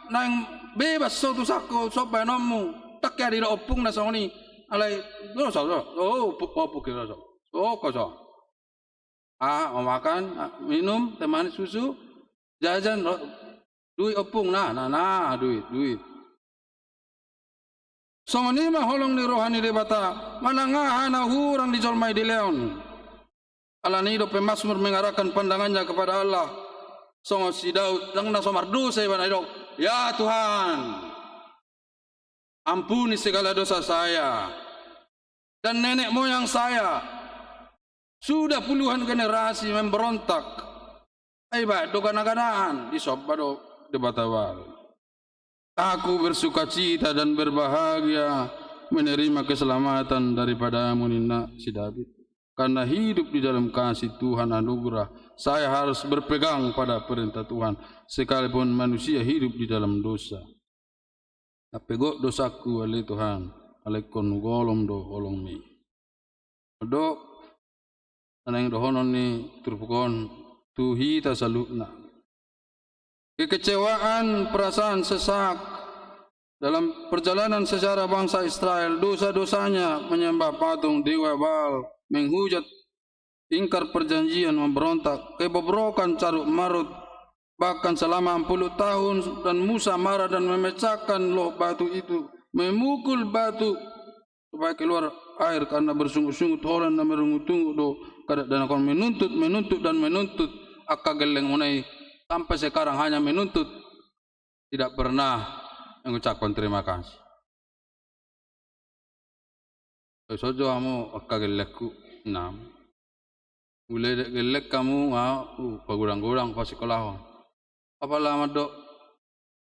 naeng bebas ho tu sangko so bahenonmu. Tangke adi do ompungna songon i. Alai do so, so, oh, pu-, ompungki do so. Oh, ko so. Ah, mau makan, ah, minum teh manis, susu, jajan, ro-, duit ompung, na, na, na, duit, duit. Songon i ma holong ni roha ni Debata, manang aha na hurang di jolma i dilehon. Alani i do pemazmur mengarahkan pandangannya kepada Allah. Songon si Daud, ndang na so mardosa iba na didok, "Ya Tuhan, ampuni segala dosa saya dan nenek moyang saya. Sudah puluhan generasi memberontak." Ai baen do gana-ganaan, disomba do Debata Baal. "Aku bersukacita dan berbahagia menerima keselamatan daripadamu, ninna si Daud. Karena hidup di dalam kasih Tuhan anugerah, saya harus berpegang pada perintah Tuhan, sekalipun manusia hidup di dalam dosa. Hape gok dosangku ale Tuhan, alai ingkon hugolom do holongmi. On do na naeng dohonon ni turpuk on tu hita saluhutna. Kekecewaan, perasaan sesak dalam perjalanan sejarah bangsa Israel, dosa-dosanya menyembah patung dewa Baal, menghujat, ingkar perjanjian, memberontak, kebobrokan, carut-marut, bahkan selama empat puluh tahun, dan Musa marah dan memecahkan loh batu itu, memukul batu supaya keluar air karena bersungut-sungut, holan na merungut-ungut do kada dan akan menuntut, menuntut, dan menuntut angka gellengmuna i sampai sekarang hanya menuntut, tidak pernah mengucapkan terima kasih. Oi, sojo hamu angka gellengku, nam. Mulai dek gelleng hamu, ah, uh, pagodang-godang pasikolahon. Apala mandok,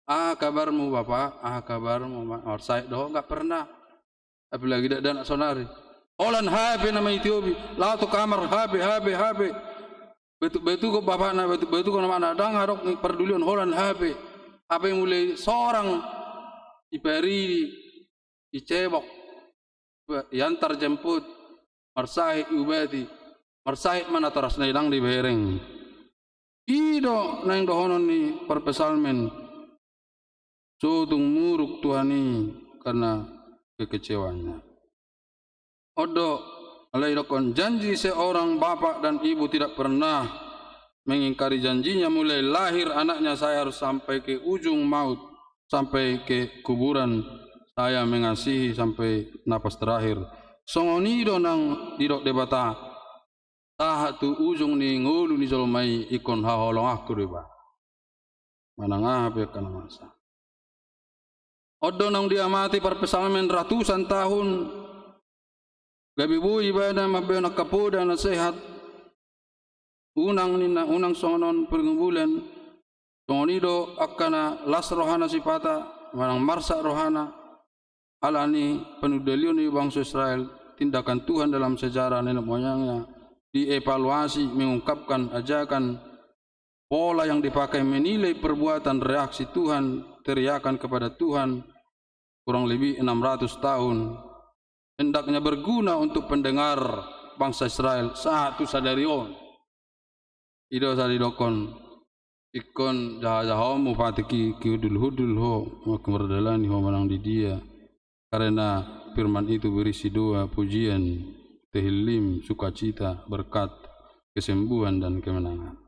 "Ah, kabarmu, Bapak? Ah, kabarmu, Ma-, marsahit do?" Nggak pernah. Apalagi dak-, dakdanak saonari. Holan hape nama itiopi, laho tu kamar hape, hape, hape. Batuk-batuk bapakna, batuk-batuk anakna, ndang adong pardulion, holan hape. Hape mulai sorang, iparidi, icebok, iantar jemput, marsahit, iubati, marsahit ma natorasna i, ndang dibereng. I do naeng dohonon ni parpsalmen, so tung muruk Tuhan i karena kekecewaannya. On do, alai didokkon, janji seorang bapak dan ibu tidak pernah mengingkari janjinya, mulai lahir anaknya saya harus sampai ke ujung maut, sampai ke kuburan saya mengasihi sampai napas terakhir. Songon i do naeng didok Debata, sahat tu ujung ni ngolu ni jolma i ingkon haholonganku do iba. Manang aha pe angka na masa. On do naung diamati parpsalmen ratusan tahun, gabe boi ibana mambahen angka poda na sehat. Unang ninna, unang songon on pargumulan. Songon i do angka na las rohana sipata, manang marsak rohana, alani panundalion ni bangso Israel, tindakan Tuhan dalam sejarah nenek moyangnya, dievaluasi, mengungkapkan ajakan, pola yang dipakai menilai perbuatan, reaksi Tuhan, teriakan kepada Tuhan, kurang lebih enam ratus tahun, hendaknya berguna untuk pendengar bangsa Israel saat tu sadari on. I do sai didokkon, ingkon jaha-jaha on mupatiki, kihudul-hudul ho, mangkimardalani ho manang di dia. Karena firman itu berisi doa, pujian, tehillim, sukacita, berkat, kesembuhan, dan kemenangan.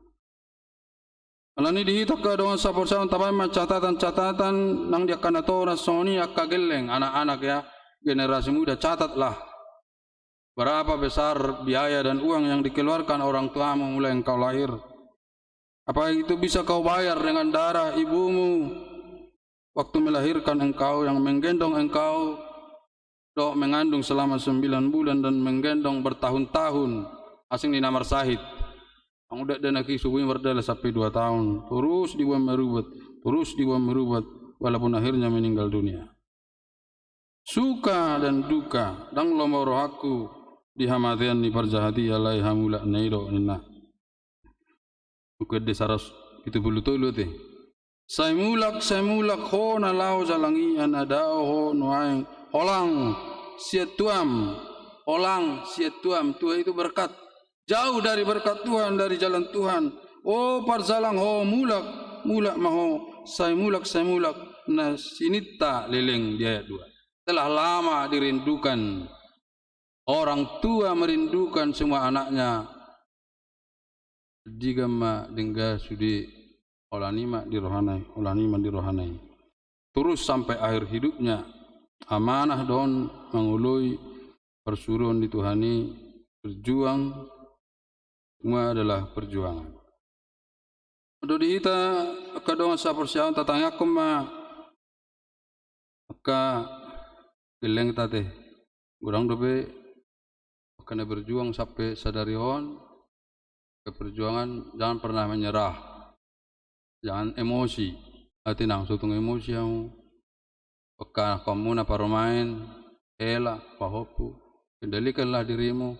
Alani di hita angka dongan saporseaon, tabaen ma catatan-catatan nang di angka natoras, songon i angka gelleng, anak-anak ya, generasi muda, catatlah. Berapa besar biaya dan uang yang dikeluarkan orang tuamu mulai engkau lahir? Apa itu bisa kau bayar dengan darah ibumu waktu melahirkan engkau, yang menggendong engkau, dohot mengandung selama sembilan bulan dan menggendong bertahun-tahun, asing ni na marsahit. Anggo dakdanak i so boi mardalan sampe dua taon, torus diboan marubat, torus diboan marubat, walaupun akhirnya meninggal dunia. Suka dan duka, ndang lomo rohangku di hamatean ni parjahat i, alai hamulakna i do ninna. Buku Ende saratus pitu pulu tolu ate. Sai mulak, sai mulak ho na laho jalang i, na dao ho nuaeng. Holang sian tuam, holang sian tuam. Tua itu berkat. Jauh dari berkat Tuhan, dari jalan Tuhan. O parjalang ho, mulak, mulak ma ho. Sai mulak, sai mulak. Na sininta leleng di ayat dua. Telah lama dirindukan. Orang tua merindukan semua anaknya. Digan ma denggan sude, holan i ma di rohana i, holan i ma di rohana i. Torus sampai akhir hidupnya, amanah do on mangoloi parsuruon ni Tuhan i, berjuang, semua adalah perjuangan. Dohot di hita angka dongan saporseaon, tatangiangkon ma angka gellengta ate. Godang dope angka na berjuang sampe sadari on, angka perjuangan, jangan pernah menyerah. Jangan emosi. Ate nang, so tung emosi hamu. Angka anakhonmuna parumaen, hela, pahompu. Kendalikanlah dirimu,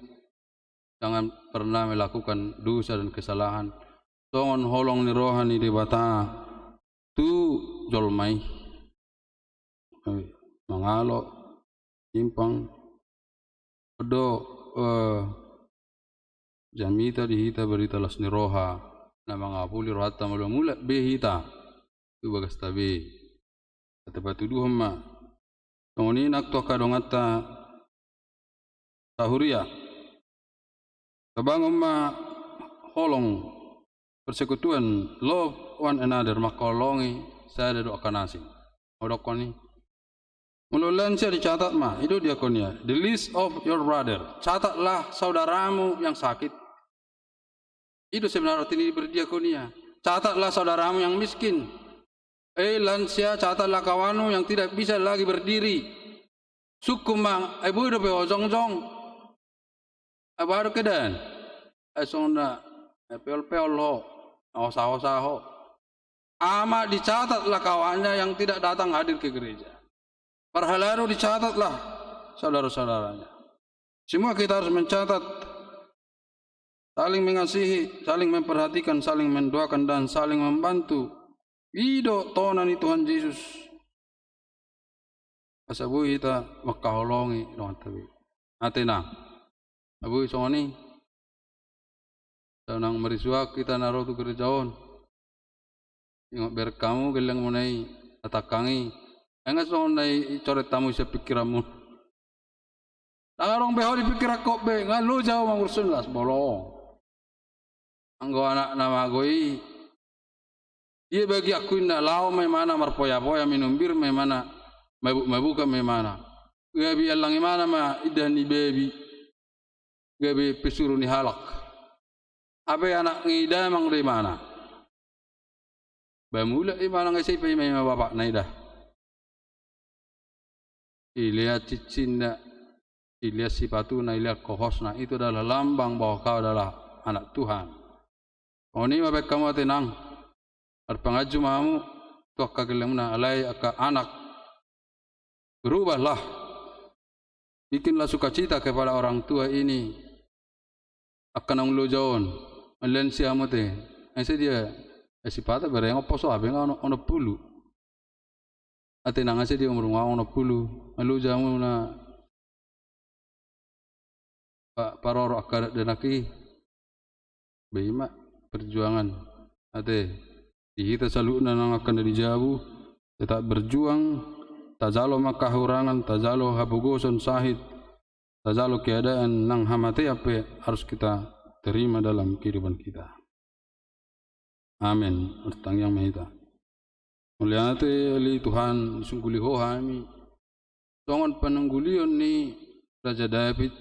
jangan pernah melakukan dosa dan kesalahan. Songon holong ni roha ni Debata tu jolma i. Eh, mangalo, timpang. Do, eh, jamita di hita berita las ni roha, na mangapuli rohanta molo mulak be hita tu bagasta be. Ate patuduhon ma. Songon i nang tu angka donganta sahuria. Tabangon ma holong persekutuan, love one another, mangkaholongi sada dohot angka na asing. Hudokkon i. Molo lansia dicatat ma, i do diakonia. The list of your brother. Catatlah saudaramu yang sakit. I do sebenarnya arti ni berdiakonia. Catatlah saudaramu yang miskin. Eh, lansia, catatlah kawanmu yang tidak bisa lagi berdiri. Sungkun ma, ai boi dope ho jongjong. Ai boha do keadaan? Ai songon na, eh, peol-peol ho, hosa-hosa ho. Ama dicatatlah kawannya yang tidak datang hadir ke gereja. Parhalado dicatatlah saudara-saudaranya. Semua kita harus mencatat, saling mengasihi, saling memperhatikan, saling mendoakan, dan saling membantu. I do tona ni Tuhan Jesus. Asa boi hita mangkaholongi donganta be. Ate nang. Ai boi songon i. Sai unang marisuak hita na ro tu gereja on. Ingot bereng hamu gellengmuna i, na tangkang i. Ai nga songon na i, i coret hamu sian pingkiranmu. Ndang adong be ho di pingkiranku be, nga loja ho mangurusi las bolong. Anggo anak na mago i, dia bagianku inna, laho ma imana marpoya-poya, minum bir ma imana, mabuk-mabukan ma imana. Gabe allang imana ma indahan ni babi. Gabe pesuru ni halak. Hape anak ni damang do imana. Ba mulak imana nga ise ipaima-ima bapakna i da. Ilean cincinna, ilean sipatuna, ilean kohosna, itu adalah lambang bahwa kau adalah anak Tuhan. Songon i ma baen hamu ate nang. Marpanganju ma hamu tu angka gellengmuna, alai angka anak. Berubahlah. Bikinlah sukacita kepada orang tua ini. Angka naung loja on. Manlean si hamu ate. Ai sadia, ai sipata bereng on poso hape nga onom, onom pulu. Ate nang, ai sadia umur nga onom pulu. Ai loja hamu na pa-, paroro angka dakdanak i. Ba i ma perjuangan. Ate, di hita saluhutna nang angka na di jabu, tetap berjuang, tajalo ma angka hahurangan, tajalo hapogoson, sahit, tajalo keadaan nang hamatean pe harus kita terima dalam kehidupan kita. Amen. Martangiang ma hita. Mauliate ale Tuhan, disungguli Ho hami. Songon panunggulion ni Raja Daud,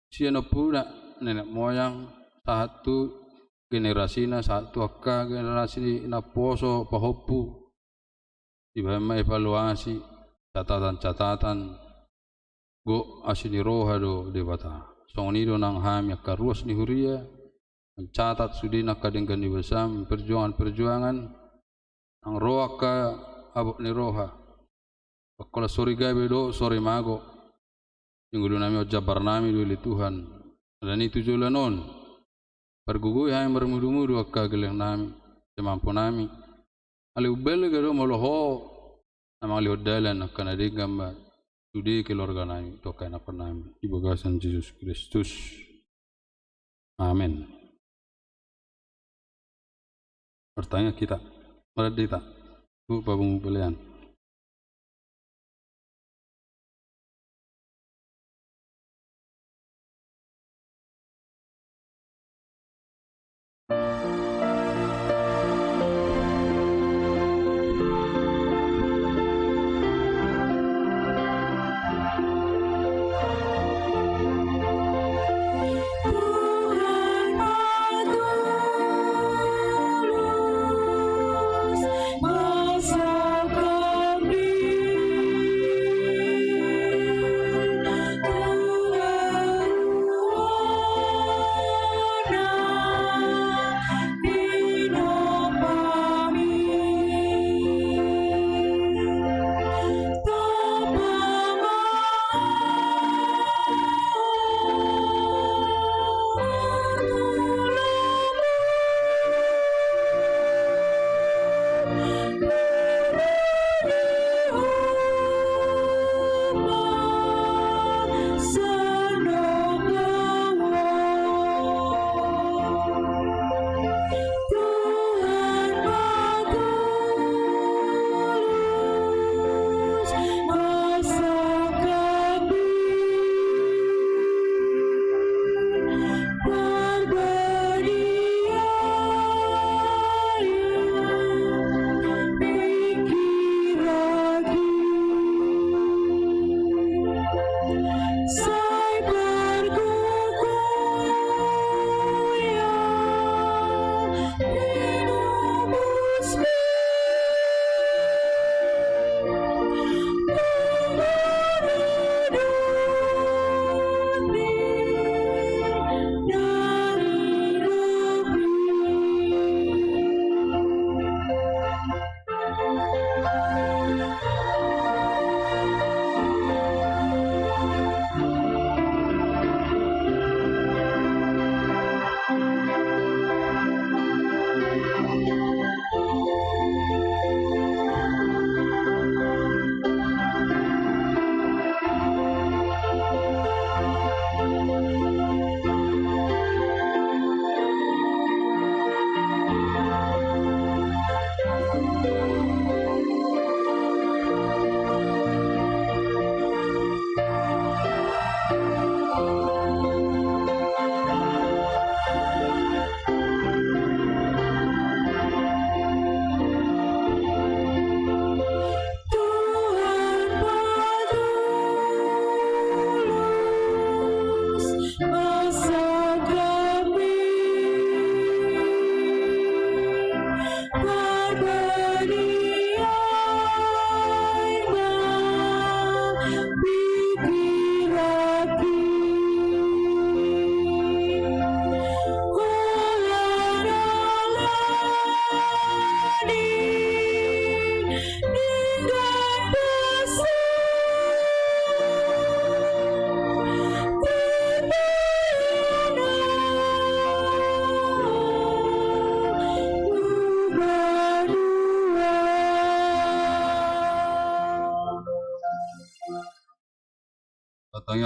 sian ompuna, nenek moyang, sahat tu generasina, sahat tu angka generasi naposo, pahompu. Dibaen ma evaluasi, catatan-catatan, gok asi ni roha do Debata. Songon i do nang hami angka ruas ni huria, mancatat sude nang angka denggan ni basam, perjuangan-perjuangan, nang ro angka habot ni roha. Angka sori gabe do, sori mago. Di ngolunami on jambarnami do ale Tuhan. Alani tu joloan on. Pargogoi hami marmudu-mudu angka gellengnami, semampunami. Alai umbalga do molo Ho na mangalehon dalan, angka na denggan ma sude keluarganami, tu angka ianakkonnami. Di bagasan Jesus Kristus. Amen. Martangiang hita. Marende hita. Hupapungu pelean.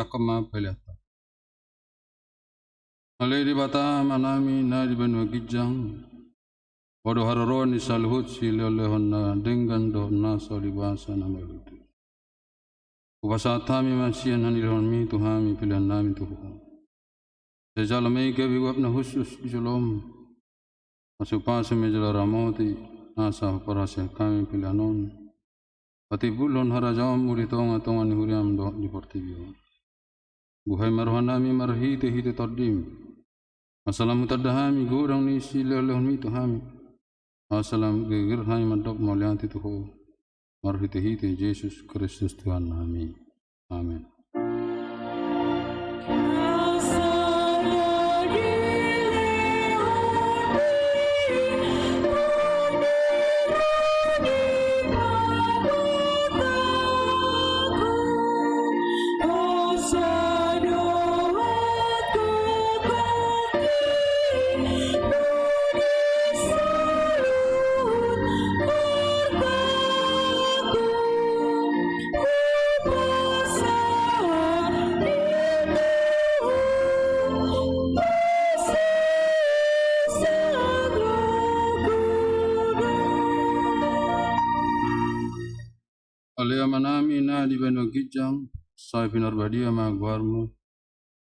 Angka ma peleanta. Ale Debata Amanami na di banua ginjang, Ho do haroroan ni saluhut silehonlehon na denggan dohot na so di basa na malutu. Hupasahat hami ma sian hanilehonmi tu hami peleannami tu Ho. Sai jalo ma i gabe uap na hushus di jolom. Pasupasu ma i jala ramoti, asa huparhaseang hami pelean on patimbulhon harajaonmu di tongatonga ni huriam dohot di portibi on. Buhai ma rohanami marhitehite Tondim. Asa lam hutanda hami godang ni silehonlehonmi tu hami. Asa lam geger hami mandok mauliate tu Ho. Marhitehite Jesus Kristus Tuhannami. Amen. Ale Amanami na di banua ginjang, sai pinarbadia ma goarmu,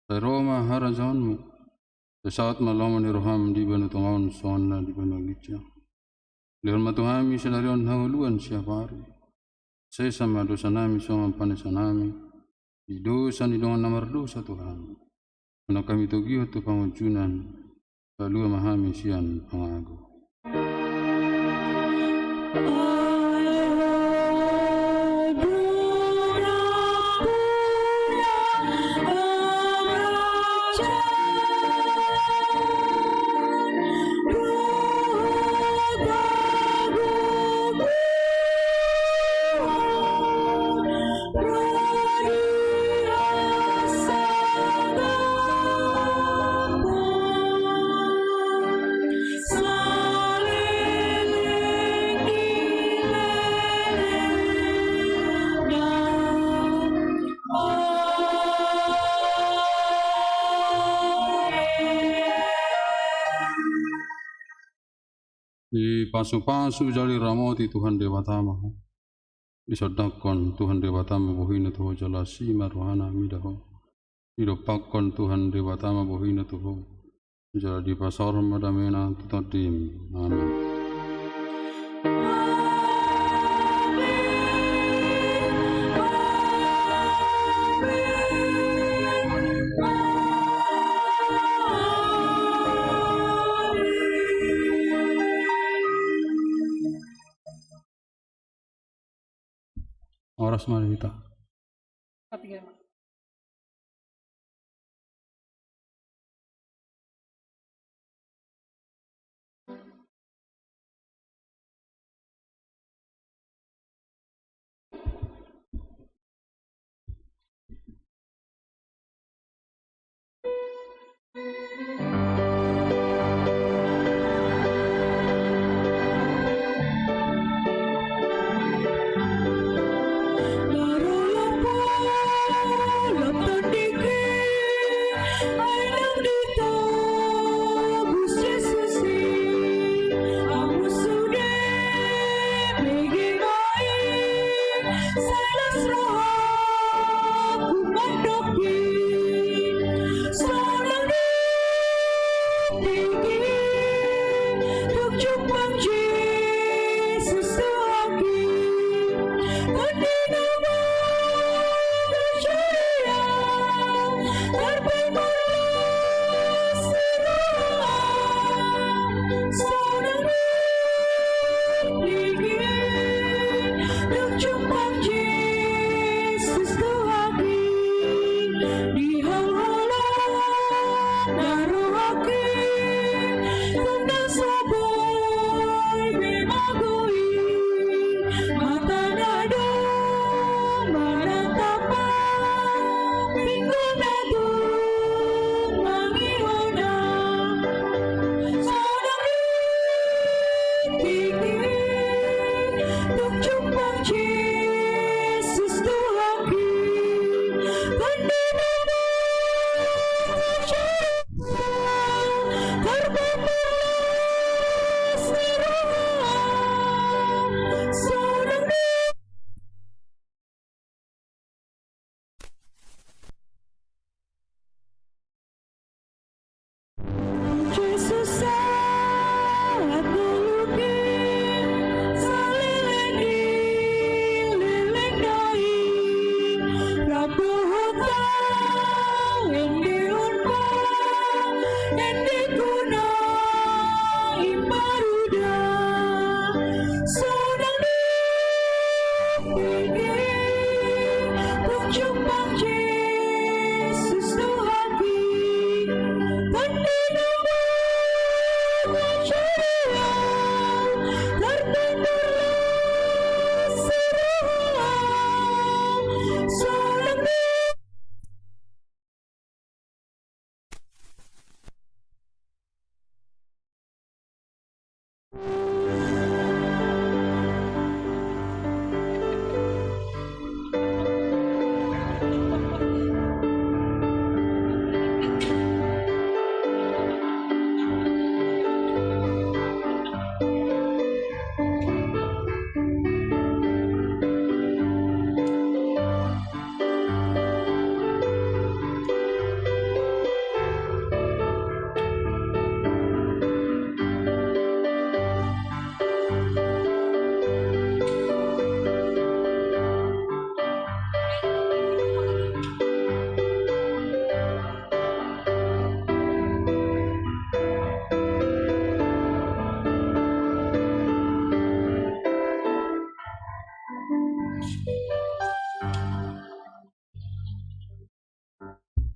sai ro ma harajaonmu, sai saut ma lomo ni roham di banua tonga on songon na di banua ginjang. Lehon ma tu hami sadari on hangoluan siapari. Sesa ma dosanami songon panesanami di dosa ni dongan na mardosa tu hami. Unang hami togihon tu pangunjunan, palua ma hami sian pangago. Dipasupasu jala diramoti Tuhan Debata ma ho. Disondangkon Tuhan Debata ma bohina tu ho jala asi ma rohana mida ho. Didompakkon Tuhan Debata ma bohina tu ho jala dipasaorhon ma damena tu tondim. Amen. Horas ma di hita.